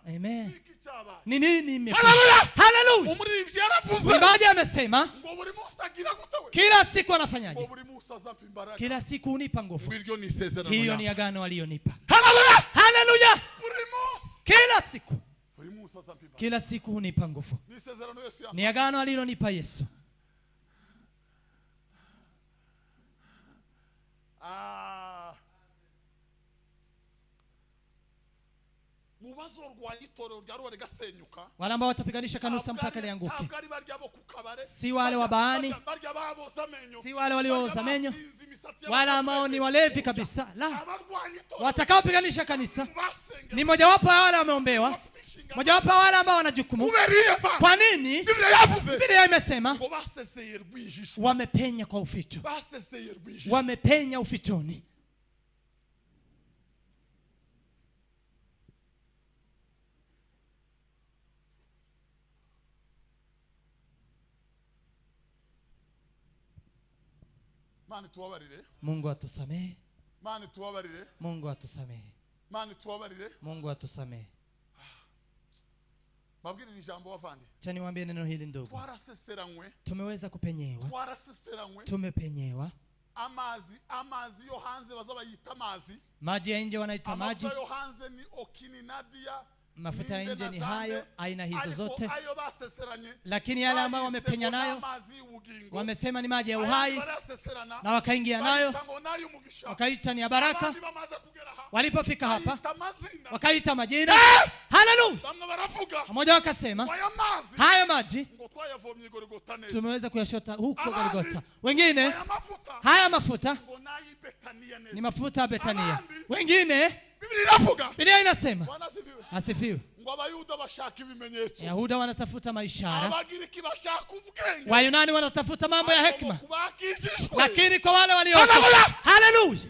Amen. Iki cyabaye. Ni nini imekuwa? Haleluya! Haleluya! Umuririmbyi yaravuze Mwimbaji amesema ngo buri munsi agira gute we? kila siku Ngo anafanyaje? buri munsi azampa imbaraga. Kila siku unipa nguvu. Iryo ni isezerano Hiyo yawe. ni agano aliyonipa. Haleluya! Haleluya! Buri munsi. Kila siku. Buri munsi azampa imbaraga. Kila siku hunipa nguvu. Ni isezerano Yesu yampaye. Ni agano alilonipa Yesu. Mubazorwanya itorero rya Ruba rigasenyuka. Wale ambao watapiganisha kanisa mpaka lianguke. Ntabwo ari barya bo ku kabare. Si wale wa baani. Barya baboza amenyo. Si wale waliooza menyo. Barya basinze imisatsi Wale ambao ni walevi kabisa. La. Abarwanya itorero Watakaopiganisha kanisa basengera. ni mojawapo ya wale wameombewa. Bafite inshingano. Mojawapo ya wale ambao wana jukumu. Kubera iyo mpamvu. Kwa nini? Biblia yavuze Biblia imesema ngo baseseye rwihishwa. wamepenya kwa uficho. Baseseye rwihishwa. Wamepenya ufichoni. Mana tubabarire. Mungu atusamehe. Mana tubabarire. Mungu atusamehe. Mana tubabarire. Mungu atusamehe. Babwire iri jambo bavandi. Acha niwaambie neno hili ndugu. Twaraseseranywe. Tumeweza kupenyewa. Twaraseseranywe. Tumepenyewa. Amazi yo hanze bazabayita amazi. Maji ya nje wanaita maji. Amafuta yo hanze ni okininadiya. Mafuta ya nje ni hayo, aina hizo zote. Lakini yale ambayo wamepenya nayo wamesema ni maji ya uhai, na wakaingia nayo wakaita ni ya baraka. Walipofika hapa wakaita majina. Haleluya! Mmoja wakasema haya maji tumeweza kuyashota huko Golgotha. Wengine haya mafuta ni mafuta ya Betania. Wengine Biblia inasema asifiwe. Ngo Abayuda bashaka ibimenyetso. Yahuda wanatafuta maishara. Abagiriki bashaka ubwenge. Wayunani wanatafuta mambo ya hekima. Lakini kwa wale waliokoka, haleluya,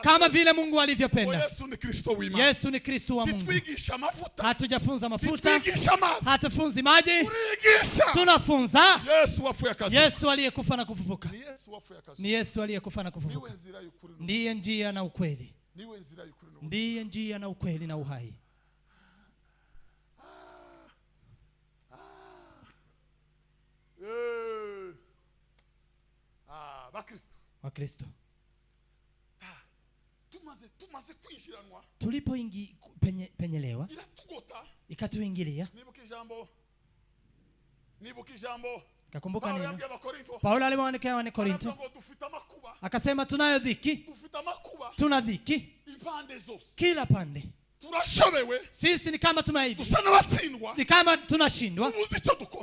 kama vile Mungu alivyopenda. Yesu ni Kristo w'Imana. Yesu ni Kristo wa Mungu. Titwigisha mafuta. Hatujafunza mafuta. Titwigisha mazi. Hatufunzi maji. Turigisha. Tunafunza Yesu wapfuye akazuka. Yesu aliyekufa na kufufuka. Ni Yesu wapfuye akazuka. Ni Yesu aliyekufa na kufufuka. Ndiye njia na ukweli. Ndiye njia na ukweli na uhai. Wakristo. Tumaze kwinjiranwa. Tulipoingi penyelewa, ikatuingilia. Nibuka ijambo. Kakumbuka neno. Paulo alimwandikia wa Korinto. Akasema tunayo dhiki. Tuna dhiki. Kila pande. Turashobewe. Sisi ni kama tumeaibika. Ni kama tunashindwa.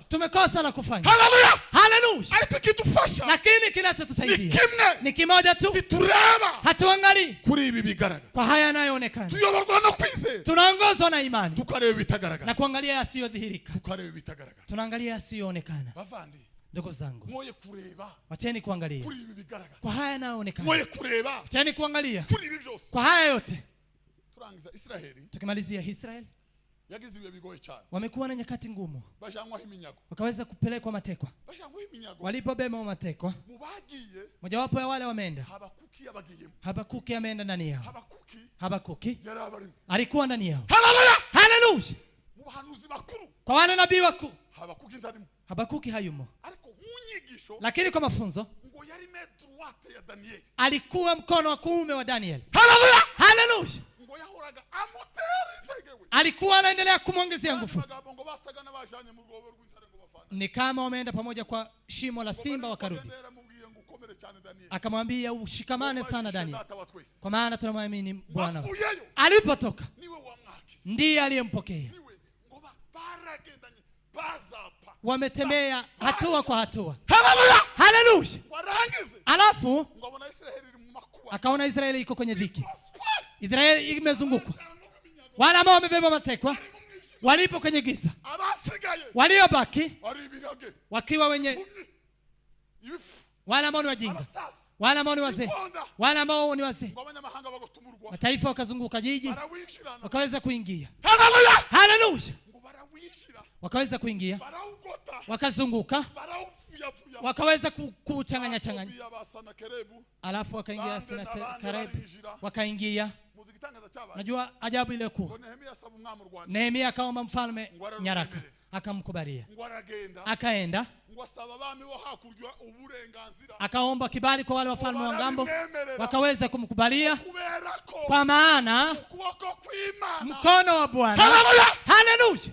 Tumekosa la kufanya. Haleluya! Haleluya! Ariko ikidufasha Lakini kinachotusaidia ni kimoja tu. Titureba. Hatuangalii kuri ibi bigaragara. Kwa haya yanayoonekana. Tuyoborwa no kwizera. Tunaongozwa na imani. Tukareba ibitagaragara. Na kuangalia yasiyodhihirika. Tukareba ibitagaragara. Tunaangalia yasiyoonekana. Bavandi. Ndugu zangu, mwoye kureba. Wacheni kuangalia kuri ibi bigaragara. Kwa haya yanayoonekana. Mwoye kureba. Wacheni kuangalia kuri ibi byose. Kwa haya yote. Turangiza Israeli. Tukimalizia Israeli. Yagize ibihe bigoye cyane. Wamekuwa na nyakati ngumu. Bajanywaho iminyago. Wakaweza kupelekwa matekwa. Bajanywaho iminyago. Walipobeba matekwa, mubagiye, mojawapo ya wale wameenda. Habakuki yabagiyemo. Habakuki ameenda ndani yao. Habakuki Habakuki alikuwa ndani yao. Haleluya! Haleluya! Mubahanuzi bakuru. Kwa wale nabii wakuu. Habakuki ndarimo. Habakuki hayumo. Ariko munyigisho, lakini kwa mafunzo ngo yari main droite ya Daniel. Alikuwa mkono wa kuume wa Daniel. Haleluya! Haleluya! Ngo yahoraga amutera intege we. Alikuwa anaendelea kumwongezea nguvu. Ngo basaga n'abajanye mu rwobo rw'intare ngo bafana. Ni kama wameenda pamoja kwa shimo la simba wakarudi. Akamwambia ushikamane sana Daniel, kwa maana tunamwamini Bwana. Alipotoka ndiye aliyempokea. Wametembea hatua kwa hatua. Haleluya! Haleluya! Alafu akaona Israeli iko kwenye dhiki. Israeli imezungukwa. Wale ambao wamebeba matekwa walipo kwenye giza. Waliobaki wakiwa wenye wale ambao ni wajinga, wale ambao ni wazee, wale ambao ni wazee. Mataifa wakazunguka jiji, wakaweza kuingia. Haleluya! Wakaweza kuingia, wakazunguka, wakaweza kuchanganya changanya. Alafu wakaingia Senakeribu, wakaingia. Najua ajabu ile kuwa Nehemia akaomba mfalme nyaraka, akamkubalia. Akaenda akaomba kibali kwa wale wafalme wa ngambo, wakaweza kumkubalia, kwa maana mkono wa Bwana, haleluya,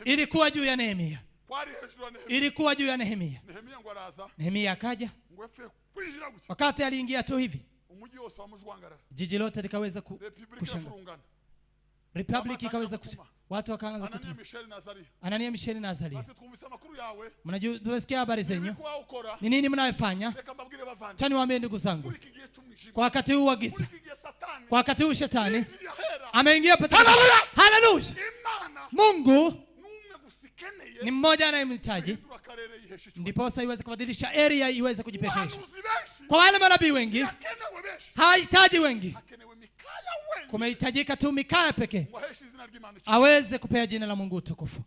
ilikuwa juu ya Nehemia. Ilikuwa juu ya Nehemia. Nehemia akaja. Wakati aliingia tu hivi, jiji lote likaweza kushangaa. Republic ikaweza kushangaa. Watu wakaanza kutuma. Anania, Mishaeli na Azaria. Mnajua tumesikia habari zenyu. Ni nini mnayofanya? Acha niwaambie ndugu zangu. Kwa wakati huu wa giza, kwa wakati huu shetani ameingia patakatifu. Haleluya! Mungu ni mmoja anayemhitaji, ndiposa iweze kubadilisha area, iweze kujipeshaisha. Kwa wale manabii wengi hawahitaji wengi, kumehitajika tu Mikaya pekee aweze kupea jina la Mungu utukufu.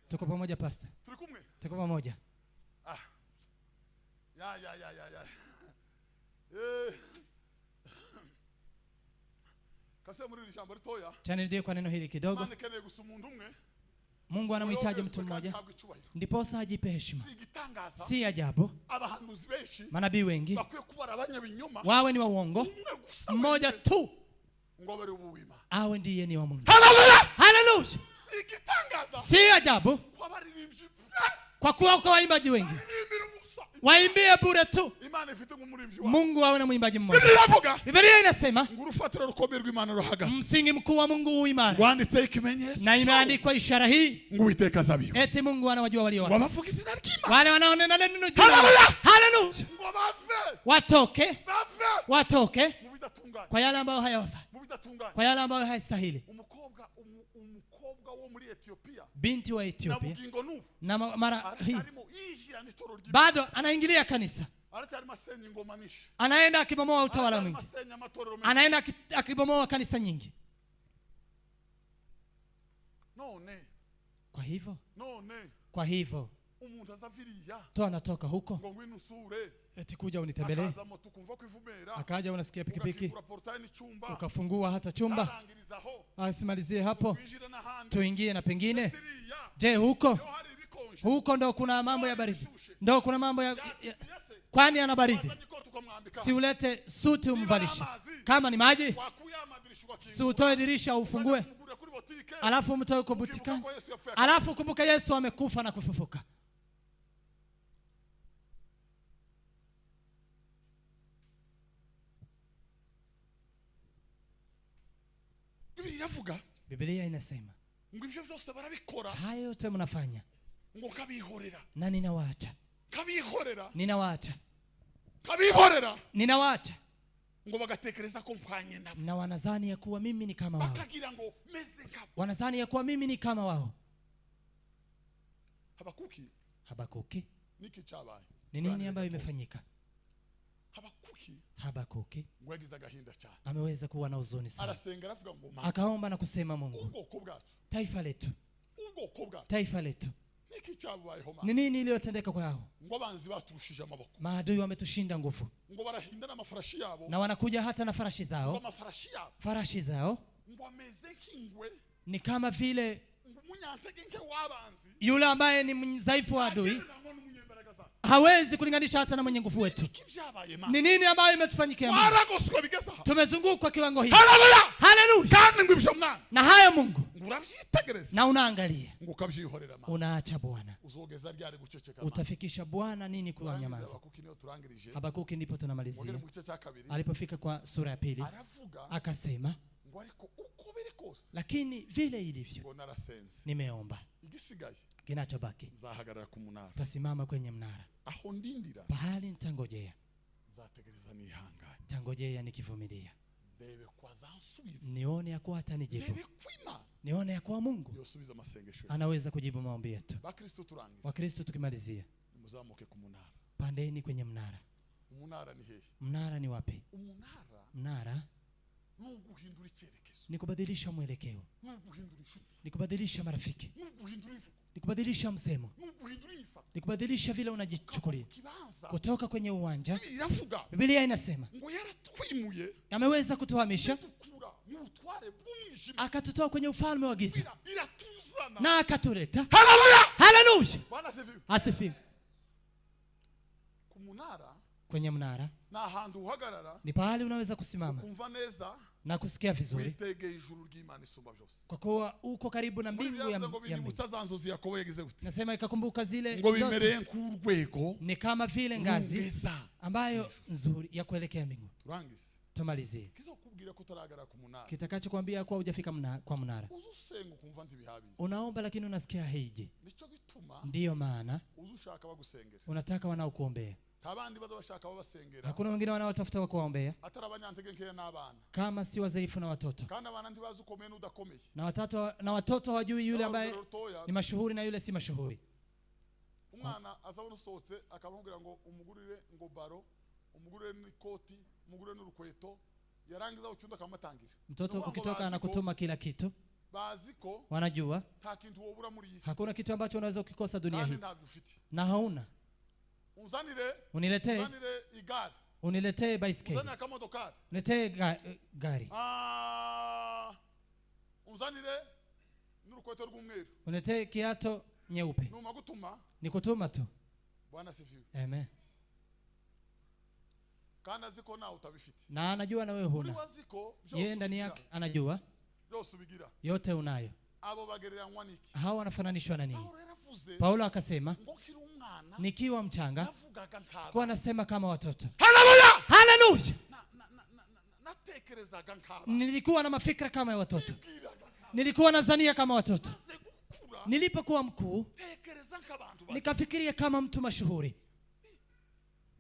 Tuko pamoja pastor? Tuko pamoja. Ya ya ya ya ya. Tena kwa neno hili kidogo. Mungu anamhitaji mtu mmoja ndiposa ajipe heshima. Si ajabu manabii wengi wawe ni wa uongo, mmoja tu awe ndiye ni wa Mungu. Haleluya! Si ajabu kwa kuwa kwa waimbaji wengi waimbie bure tu. Mungu awe na mwimbaji mmoja. Biblia inasema msingi mkuu wa Mungu u imara, na imeandikwa ishara hii, eti Mungu anawajua walio wake, wale wanaonena neno juu. Haleluya! Watoke, watoke kwa yale ambayo hayawafai, kwa yale ambayo hayastahili. Binti wa Ethiopia na mara hii bado anaingilia kanisa, anaenda akibomoa utawala mwingi, anaenda akibomoa kanisa nyingi. Kwa hivyo, kwa hivyo tu anatoka huko eti kuja unitembelee, akaja unasikia pikipiki, ukafungua hata chumba, asimalizie hapo, tuingie na pengine. Je, huko huko ndo kuna mambo ya baridi, ndo kuna mambo ya kwani ana baridi? Si ulete suti umvalishe. Kama ni maji, si utoe dirisha ufungue, alafu mtoe kwa butikani, alafu kumbuka Yesu amekufa na kufufuka. Biblia inasema hayo yote mnafanya na ninawaacha, ninawaacha, ninawaacha, na wanadhani ya kuwa mimi ni kama wao, wanadhani ya kuwa mimi ni kama wao. Habakuki ni nini ambayo imefanyika? Habakuki ameweza kuwa na huzuni sana, akaomba na kusema, Mungu, taifa letu, taifa letu, ni nini iliyotendeka kwao? Maadui wametushinda nguvu, na wanakuja hata na farashi zao. Farashi zao ni kama vile yule ambaye ni mdhaifu wa adui hawezi kulinganisha hata na mwenye nguvu wetu. Ni nini ambayo imetufanyikia? Tumezungukwa kiwango hiki. Haleluya! Na hayo Mungu, na unaangalia, unaacha Bwana. Utafikisha Bwana nini kuwanyamaza? Habakuki ndipo tunamalizia. Alipofika kwa sura ya 2 akasema, lakini vile ilivyo nimeomba, kinachobaki tasimama kwenye mnara, pahali nitangojea, nitangojea nikivumilia. Ndebe ko azansubiza. Nione ya kuwa atanijibu. Ndebe ko Imana Nione ya kuwa Mungu yosubiza amasengesho. anaweza kujibu maombi yetu. Bakristo turangiza. Wakristo tukimalizia, Muzamuke ku munara. pandeni kwenye mnara. Umunara ni hehe? Mnara ni wapi? Umunara Mnara ni uguhindura icyerekezo. ni kubadilisha mwelekeo, Ni uguhindura inshuti. ni kubadilisha marafiki, Ni uguhindura imvugo. ni kubadilisha msemo, Ni uguhindura imyifato. ni kubadilisha vile unajichukulia Kibanza. kutoka kwenye uwanja. Iravuga Biblia inasema ngo yaratwimuye ameweza kutuhamisha, dukura mu butware bw'umwijima, akatutoa kwenye ufalme wa giza iratuzana na akatuleta. Haleluya! Haleluya, Bwana asifiwe. asifiwe. Ku munara Kwenye mnara ni ahantu uhagarara ni pahali unaweza kusimama ukumva neza na kusikia vizuri, witegeye ijuru ry'Imana isumba byose. kwa kuwa uko karibu na Muri mbingu ya byavuze ngo ya mbingu. binyibutsa za nzozi Yakobo yagize gute, Nasema ikakumbuka zile ngo ndoto, bimereye nk'urwego ni kama vile ngazi rungeza. ambayo nzuri ya kuelekea mbingu. Turangize. Tumalizie. Kizokubwira ko utaragara ku munara, Kitakachokuambia kuwa hujafika kwa mnara. uza usenga ukumva ntibihabizi. Unaomba lakini unasikia haiji. Nicyo gituma Ndiyo maana uza ushaka bagusengera, unataka wanaokuombea. nta bandi baza bashaka babasengera, Hakuna wengine wanaotafuta wa kuwaombea atari abanyantege nkeya n'abana, kama si wazaifu na watoto. kandi abana ntibazi ukomeye n'udakomeye. Na watoto hawajui yule ambaye Rutoya, ni mashuhuri na yule si mashuhuri. umwana azabona usohotse akamubwira ngo umugurire ngo baro, umugurire n'ikoti, umugurire n'urukweto, yarangiza ucyunda akamutangira. Mtoto Nukuvuga ngo ukitoka bazi ko- anakutuma kila kitu. bazi ko Wanajua nta kintu wobura muri iyi si, hakuna kitu ambacho unaweza kukikosa dunia kandi hii ntabyo ufite. na hauna. Unzanire, Uniletee, unzanire igare, uniletee baiskeli, unzanire akamodokari, uniletee gari, unzanire n'urukweto rw'umweru, uniletee kiato nyeupe. numa gutuma. Nikutuma tu. Bwana asifiwe. Amen. Kandi azi ko nawe utabifite. Na anajua na wewe Muri huna. we azi ko byose Yeye ndani ubigira. yake anajua Byose ubigira. yote unayo. Abo bagereranywa n'iki? Hawa wanafananishwa na nini? Pawulo yaravuze Paulo akasema ngo nkiri umwana nikiwa mchanga navugaga nk'abana. kwa nasema kama watoto. Haleluya! Haleluya! Natekerezaga nk'abana. Nilikuwa na mafikra kama ya watoto. Nibwiraga nk'abana. Nilikuwa nazania kama watoto. Maze gukura, Nilipokuwa mkuu tekereza nk'abantu bazima. nikafikiria kama mtu mashuhuri.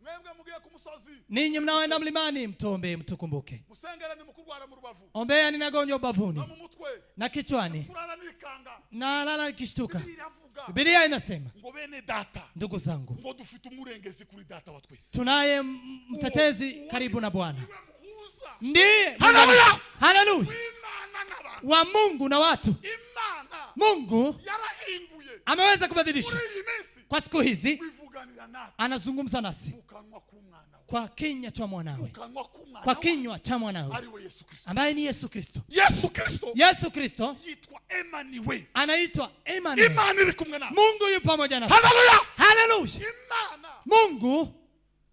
Mwebwe mugiye ku musozi, Ninyi mnaoenda mlimani mtuombe, mtukumbuke. musengere nimukurwara mu rubavu, Ombea ninagonjwa ubavuni no mu mutwe, na kichwani kurara nikanga. na lala nikishtuka. Bibiliya iravuga Biblia inasema ngo bene data, ndugu zangu, ngo dufite umurengezi kuri data wa twese, tunaye mtetezi karibu na Bwana, niwe muhuza ndiye Haleluya! haleluya w'Imana n'abantu. wa Mungu na watu. Imana Mungu yarahinduye ameweza kubadilisha muri iyi minsi, kwa siku hizi, bivuganira natwe anazungumza nasi mu kanwa k'umwana we, kwa kinywa cha mu mwanawe, kanwa k'umwana kwa we, kinywa cha mwanawe ari we Yesu Kristo. ambaye ni Yesu Kristo. Yesu Kristo Yesu Kristo yitwa Emmanuel. anaitwa Emmanuel. Imana iri kumwe natwe. Mungu yu pamoja nasi. Haleluya! Haleluya! Imana. Mungu,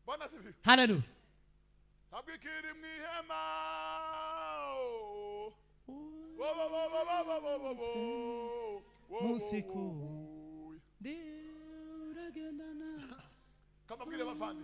Bwana asifiwe. haleluya. Ntabwo ikiri mu ihema. Wo, wo, wo, wo, wo, wo, wo, wo, wo. Musiku. Kababwire bavandi,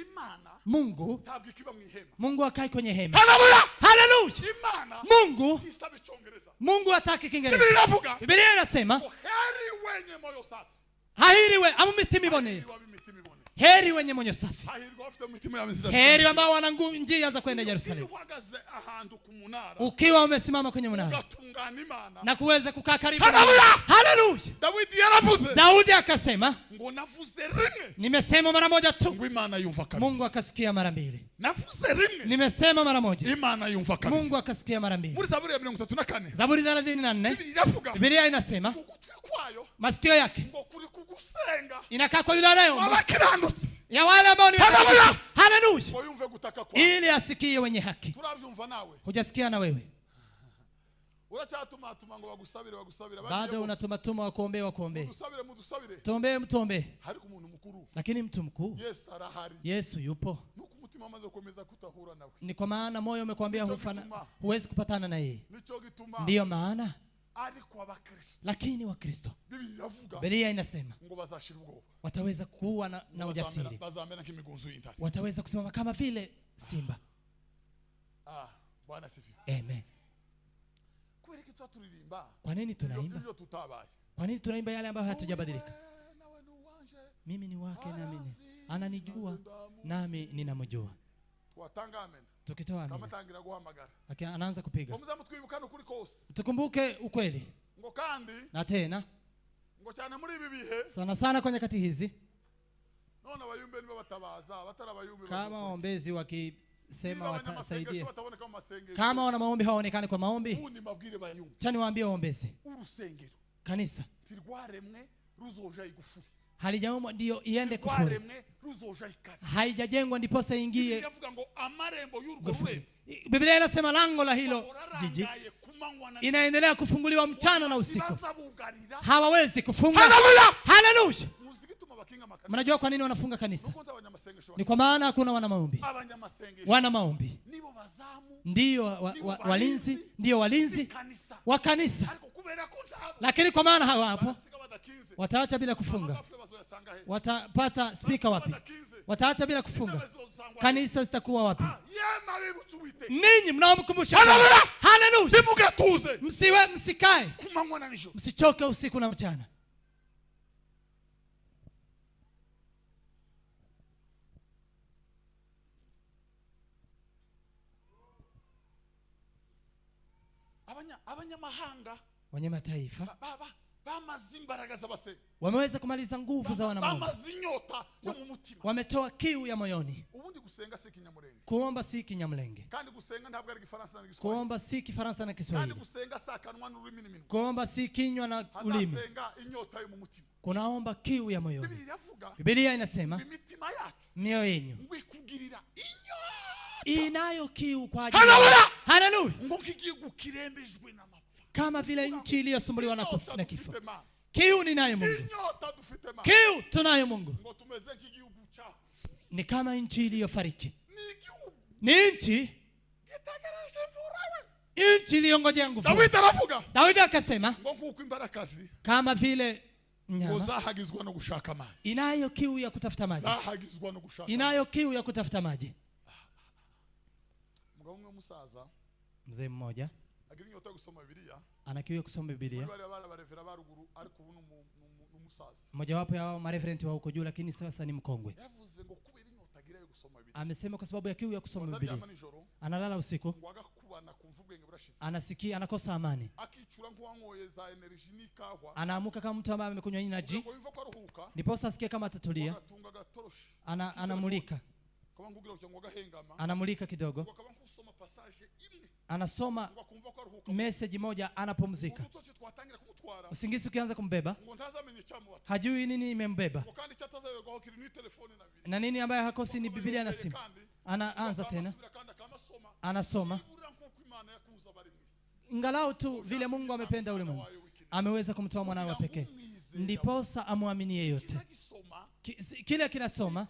Imana Mungu, ntabwo ikiba mu ihema. Mungu akai kwenye hema. Haleluya! Haleluya! Imana Mungu, ntisaba icyongereza. Mungu hataki Kiingereza. Bibiliya iravuga Biblia inasema ngo heri wenye moyo safi, hahiri we abo mitima iboneye, hahirwa ab'imitima iboneye, heri wenye moyo safi, hahirwa abafite imitima yabo izira heri ambao wana njia za kwenda Iyo Yerusalemu. uhagaze ahantu ku munara, Ukiwa umesimama kwenye mnara ugatungana Imana. na kuweza kukaa karibu na Haleluya! Haleluya! Dawidi yaravuze Daudi akasema ngo navuze rimwe, nimesema mara moja tu, ngo Imana yumva kabiri. Mungu akasikia mara mbili. Navuze rimwe, Nimesema mara moja, Imana yumva kabiri. Mungu akasikia mara mbili. Muri Zaburi ya 34 Zaburi 34, Bibiliya iravuga Biblia inasema ugutwi kwayo masikio yake ngo kuri kugusenga inakaa kwa yule anayeomba, abakiranutsi, ya wale ambao ni Haleluya! haleluya, ngo yumve gutaka kwawe. ili asikie wenye haki. Turabyumva nawe Hujasikia na wewe uracyatumatuma ngo bagusabire, bagusabire, bado unatumatuma wakuombee, wakuombee, mudusabire, mudusabire. tuombee, mtuombee. Ariko umuntu mukuru Lakini mtu mkuu Yesu arahari, Yesu yupo. nuko umutima amaze gukomeza kutahura nawe. Ni kwa maana moyo umekwambia Nicho huwezi kupatana na yeye. Nico gituma Ndiyo maana ariko abakristo, lakini Wakristo, Bibiliya iravuga Biblia inasema ngo bazashira ubwoba, wataweza kuwa na ujasiri, bazamera nk'imigunzu y'intare. wataweza kusimama kama vile simba. Bwana asifiwe. Amen. Kubera iki turirimba? Kwa nini tunaimba? Ibyo tutabaye. Kwa nini tunaimba yale ambayo hatujabadilika? Nawe ni uwanje, Mimi ni wake nami ni ananijua nami ninamjua. Twatanga amen. Tukitoa amina. Kama tangira guhamagara. Anaanza kupiga. Ngo muzamutwibuka n'ukuri kose. Tukumbuke ukweli. Ngo kandi na tena ngo cyane muri ibi bihe sana sana kwa nyakati hizi. None abayumbe nibo batabaza, batarabayumbe kama waombezi wakisema watasaidia. Kama wana maombi hawaonekani kwa maombi. Acha niwaambie waombezi. Urusengero. Kanisa tirwaremwe ruzoja igufuri. Halijaumbwa ndio iende kufuri. Haijajengwa ndiposa ingie. Biblia inasema lango la hilo jiji inaendelea kufunguliwa mchana na usiku. Hawawezi kufunga. Haleluya! Haleluya! Mnajua kwa nini wanafunga kanisa? Ni kwa maana hakuna wana maombi. Wana maombi ndio walinzi, ndio walinzi wa kanisa. Lakini kwa maana hawapo wataacha bila kufunga. Watapata speaker wapi? Wataacha bila kufunga. Kanisa zitakuwa wapi? Ninyi mnaomkumbusha. Haleluya! Haleluya! Msiwe, msikae. Msichoke usiku na mchana. Abanyamahanga, wenye mataifa wameweza kumaliza nguvu za wana Mungu. Wametoa kiu ya moyoni. Kuomba si Kinyamulenge. Kuomba si Kifaransa na Kiswahili. Kuomba si kinywa na ulimi. Kunaomba kiu ya moyoni. Biblia inasema mioyo yenu inayo kiu kwa ajili. Haleluya! Kama vile nchi iliyosumbuliwa na kifo. Kiu ninayo Mungu. Kiu tunayo Mungu. Ni kama nchi iliyofariki. Ni nchi iliyongojea nguvu. Daudi akasema kama vile mnyama inayo kiu ya kutafuta maji. Inayo kiu ya kutafuta maji. Mzee mmoja ana kiu ya kusoma Biblia. Mmoja wapo ya wao mareferent wa huko juu, lakini sasa ni mkongwe. Amesema kwa sababu ya kiu ya kusoma Biblia analala usiku, anasikia anakosa amani, anaamuka kama mtu ambaye amekunywa energy, ndipo asikie kama atatulia. Anamulika anamulika kidogo, anasoma message moja, anapumzika. Usingizi ukianza kumbeba hajui nini imembeba na nini ambaye hakosi ni Biblia na simu. Anaanza tena anasoma, ingalau tu vile Mungu amependa ulimwengu ameweza kumtoa mwanawe pekee, ndiposa amwamini yeyote. Kile kinasoma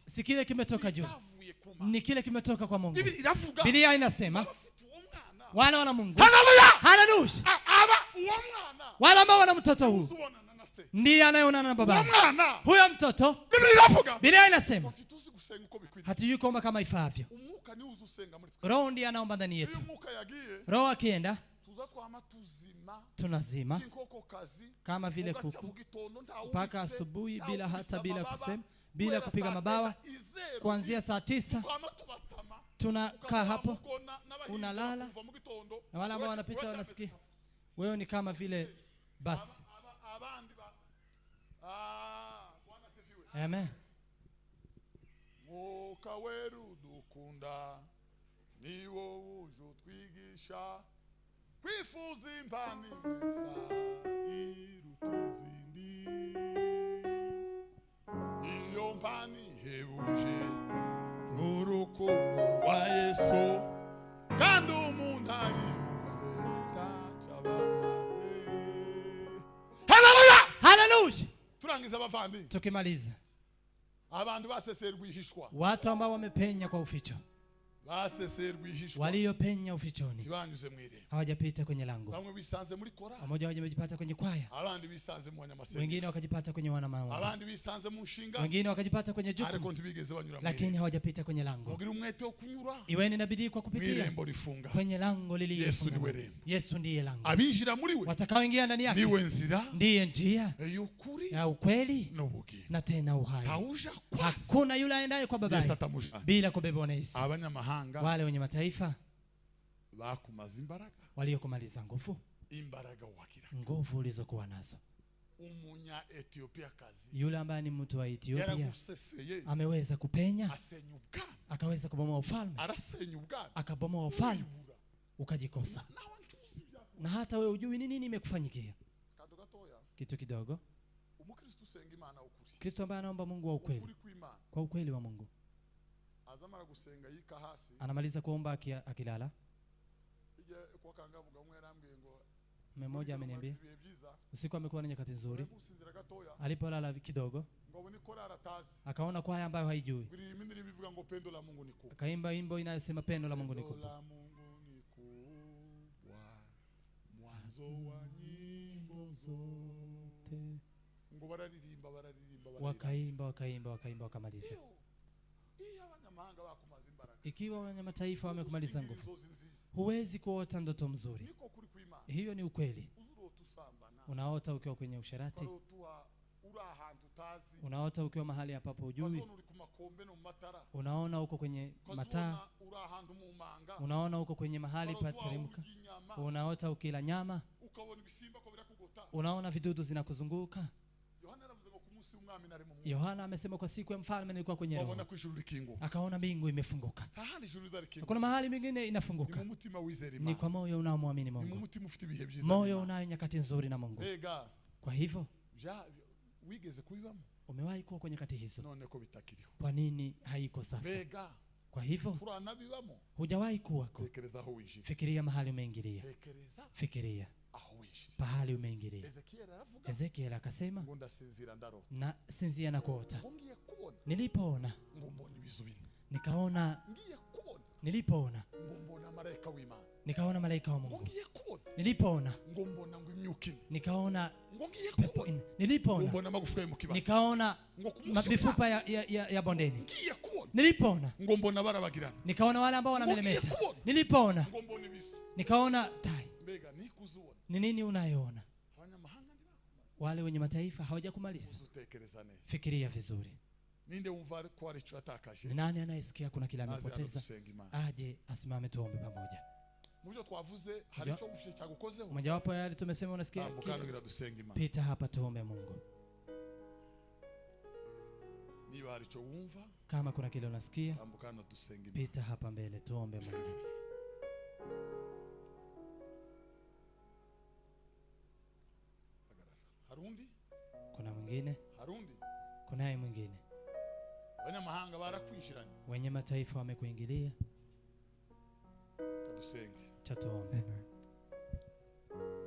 si kile kimetoka juu, ni kile kimetoka kwa Mungu. Biblia inasema wana wana Mungu. Haleluya! Wale ambao wana mtoto huu ndiye anayeonana na baba. Huyo mtoto, Biblia inasema hatujui kuomba kama ifaavyo. Roho ndiye anaomba ndani yetu. Roho akienda tunazima kama vile kuku mpaka asubuhi, bila hata bila kusema, bila kupiga mabawa. Kuanzia saa 9 tunakaa hapo, unalala, na wale ambao wanapita wanasikia wewe ni kama vile basi. Amen. Mwuka weru dukunda ni wowe ujutwigisha kwifuza impano imesa iruta izindi, iyo mpano ihebuje n'urukundo rwa Yesu, kandi umuntu ayibuze ntacyo aba amaze. Haleluya! Haleluya! Turangiza abavandi, tukimaliza abantu baseseye rwihishwa, watu ambao wamepenya kwa uficho, Baseseye rwihishwa, waliopenya ufichoni, ntibanyuze mu irembo. Hawajapita kwenye lango. Bamwe bisanze muri korali, Wamoja wamejipata kwenye kwaya, abandi bisanze mu banyamasengesho, wengine wakajipata kwenye wanamaombi, abandi bisanze mu nshingano, wengine wakajipata kwenye ariko jukumu, ntibigeze banyura mu lakini irembo. hawajapita kwenye lango. Mugire umwete wo kunyura Iweni na bidii kwa mu kupitia irembo rifunga. kwenye lango Yesu lililofunguka. niwe rembo. Yesu ndiye lango. Abinjira muri we Watakaoingia ndani yake niwe nzira ndiye njia y'ukuri ya ukweli n'ubugingo. na tena uhai. Ntawuja kwasa Hakuna yule aendaye kwa Yesu babaye atamujana. bila kubebwa na Yesu. Abanyamahanga Wale wenye mataifa bakumaza imbaraga, waliokumaliza nguvu, imbaraga wagira. Nguvu ulizokuwa nazo. Umunya Ethiopia kazi Yule ambaye ni mtu wa Ethiopia yaraguseseye, ameweza kupenya, asenya ubwami, akaweza kubomoa ufalme, arasenya ubwami, akabomoa ufalme uribura. ukajikosa, Nawe ntuzi ibyakubaye. Na hata wewe hujui ni nini imekufanyikia. Kado gatoya. Kitu kidogo, Umukristo usenga Imana ukuri, Kristo ambaye anaomba Mungu wa ukweli, ukuri kw'Imana, kwa ukweli wa Mungu, azamara gusenga yika hasi. Anamaliza kuomba akilala. Ijya kwa kangavuga umwe yarambwiye ngo Mmoja ameniambia ibihe byiza, usiku amekuwa na nyakati nzuri, gusinzira gatoya, alipolala kidogo ngo abone korali atazi, akaona kwaya ambayo haijui, ngo iririmba indirimbo ivuga ngo pendo la Mungu ni kubwa, akaimba wimbo inayosema pendo la Mungu ni pendo kubwa, la Mungu ni kubwa, mwanzo wa nyimbo zote. Ngo bararirimba bararirimba, Wakaimba wakaimba wakaimba wakamaliza. Iyo abanyamahanga bakumaza imbaraga, Ikiwa wenye mataifa wamekumaliza usingira nguvu, inzozi nziza. Huwezi kuota ndoto mzuri. Niko kuri kw'Imana. Hiyo ni ukweli. Uzurota usambana, Unaota ukiwa kwenye usherati, ukarota uri ahantu utazi, unaota ukiwa mahali ambapo hujui, ukazibona uri ku makombe no mu matara, unaona uko kwenye mataa, ukazibona uri ahantu mu manga, unaona uko kwenye mahali ukarota pateremka, urya inyama, unaota ukila nyama, ukabona ibisimba ko birakugota. Unaona vidudu zinakuzunguka. Yohana yaravuze ngo ku munsi w'umwami nari mu mwuka, Yohana amesema kwa siku ya mfalme nilikuwa kwenye wabona roho, ko ijuru rikinguka. Akaona mbingu imefunguka. Nta handi ijuru rizarikinguka, Kuna mahali mengine ni inafunguka, mu mutima wizera ni Imana, kwa moyo unaomwamini ni mu Mungu, mutima ufite ibihe byiza moyo n'Imana. unayo nyakati nzuri na Mungu. Mbega Kwa hivyo wigeze kubibamo, umewahi kuwa kwenye nyakati hizo, none ko bitakiriho? Kwa nini haiko sasa? Mbega Kwa hivyo turanabibamo? Hujawahi kuwako, Tekereza aho winjiriye, fikiria mahali umeingilia, tekereza fikiria aho winjiriye. pahali umeingilia. Ezekiel aravuga Ezekiel akasema, ngo ndasinzira ndarota, na sinzia na kuota, ngo ngiye kubona, nilipoona ngo mbona ibizu bine, nikaona, ngiye kubona, nilipoona ngo mbona marayika w'Imana, nikaona malaika wa ngo Mungu, ngiye kubona, nilipoona ngo mbona ngo imyuka ine, nikaona ngo ngiye pepo kubona, ine, ngo nilipoona mbona amagufwa yo mu kibaya, nikaona ngo ku munsi mifupa ya bondeni, ngiye kubona, nilipoona ngo mbona barabagirana, nikaona wale ambao wanamelemeta, kubona, nilipoona ngo mbona ibizu. Nikaona tai. Mbega nikuzubona? Ni nini unayoona? Abanyamahanga ntibakumaze. Wale wenye mataifa hawajakumaliza. Uzutekereza neza. Fikiria vizuri. Ninde wumva ko hari icyo yatakaje, Ni nani anayesikia kuna kile naze hano amepoteza? dusenga Imana. Aje asimame tuombe pamoja. Mu byo twavuze hari icyo ufite cyagukozeho, Mojawapo ya yale tumesema, unasikia tambuka kile? hano kugira dusenga Imana. Pita hapa tuombe Mungu. Niba hari icyo wumva, Kama kuna kile unasikia, tambuka hano dusenga Imana. Pita hapa mbele tuombe Mungu. Hagarara. Hari undi? Kuna mwingine? Hari undi? Kunaye mwingine? Abanyamahanga barakwinjiranye. Wenye mataifa wamekuingilia. Kadusenge. Cha tuombe.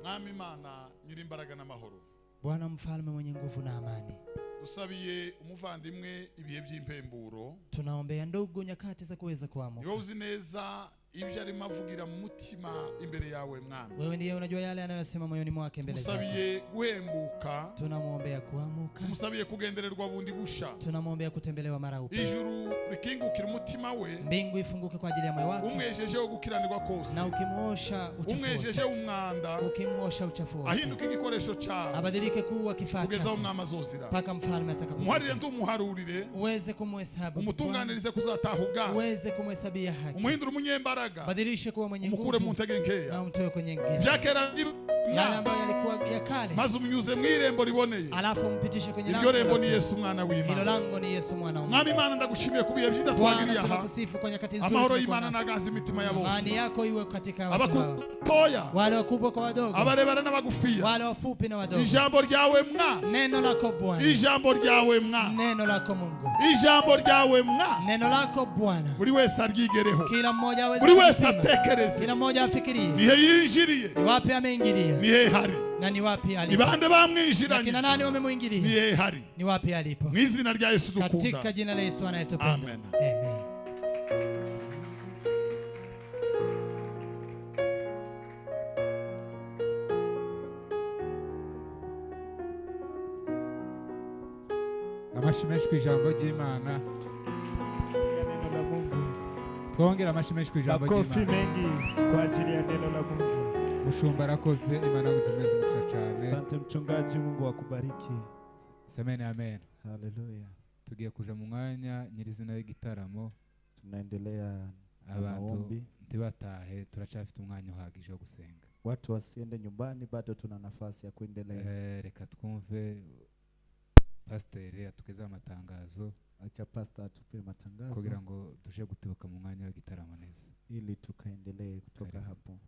Mwami Imana nyirimbaraga n'amahoro, Bwana mfalme mwenye nguvu na amani, dusabiye umuvandimwe ibihe by'impemburo. Tunaombea ndugu nyakati za kuweza kuamuka. Niwe uzi neza ibyo arimo avugira mu mutima imbere yawe Mwami. Wewe ndiye unajua yale anayosema moyoni mwake mbele zako. Tumusabiye guhembuka, Tunamwombea kuamuka, tumusabiye kugendererwa bundi busha, tunamwombea kutembelewa mara upya, ijuru rikingukira umutima we, mbingu ifunguke kwa ajili ya moyo wake, umwejejeho gukiranirwa kose, na ukimuosha uchafu wote, umwejejeho umwanda, ukimuosha uchafu wote, ahinduka igikoresho cyawe abadilike kuwa kifaa kugeza aho chako umwami azozira. mpaka mfalme Umuharire atakapokuja. ndumuharurire, Uweze kumhesabu Bwana, umutunganirize kuzataha ubwami, uweze kumhesabia haki, umuhindure umunyembaraga, badilishe kuwa mwenye umukure mu nguvu ntege nkeya, na umtoe kwenye giza, ibya kera yale ambayo yalikuwa ya kale, maze umunyuze mu irembo riboneye. Alafu umpitishe kwenye Iryo lango rembo ni la- Yesu umwana Hilo w'Imana. lango ni Yesu mwana wa Mungu. Mwami Imana, ndagushimiye ku bihe byiza Bwana, twagiriye aha. tunakusifu kwa nyakati nzuri Amahoro tumekuwa y'Imana nasi. nagaze imitima ya Amani bose, yako iwe katika watu hawa, abakutoya, wale wakubwa kwa wadogo, abarebare n'abagufiya. wale wafupi na wadogo. Ijambo ryawe mwa, Neno lako Bwana, ijambo ryawe mwa, neno lako Mungu, ijambo ryawe mwa, neno lako Bwana, buri wese aryigereho, kila mmoja aweze buri wese kusema, atekereze kila mmoja afikirie nihe yinjiriye, ni wapi ameingilia nihe hari, na ni wapi ni alipo, bande na bamwinjiranye, kina nani wamemwingilia, nihe hari. Ni wapi alipo. Mu izina rya Yesu Katika dukunda. jina la Yesu anayetupenda. Amen. Amen. Amashyi menshi ku ijambo ry'Imana. Ya neno la Mungu. Twongere amashyi menshi ku ijambo Makofi ry'Imana. mengi kwa ajili ya neno la Mungu. Mushumba arakoze, Imana yagutumeze umugisha cyane. Asante mchungaji, Mungu akubariki. Semeni amen. Haleluya. Tugiye kuja mu mwanya nyirizina w'igitaramo. Tunaendelea na Abantu maombi. ntibatahe, turacyafite umwanya uhagije wo gusenga. Watu wasiende nyumbani, bado tuna nafasi ya kuendelea. Reka twumve pasiteri atugezeho amatangazo. Acha pastor atupe matangazo Kugira ngo tuje gutibuka mu mwanya w'igitaramo neza, ili tukaendelee kutoka Karibu. hapo.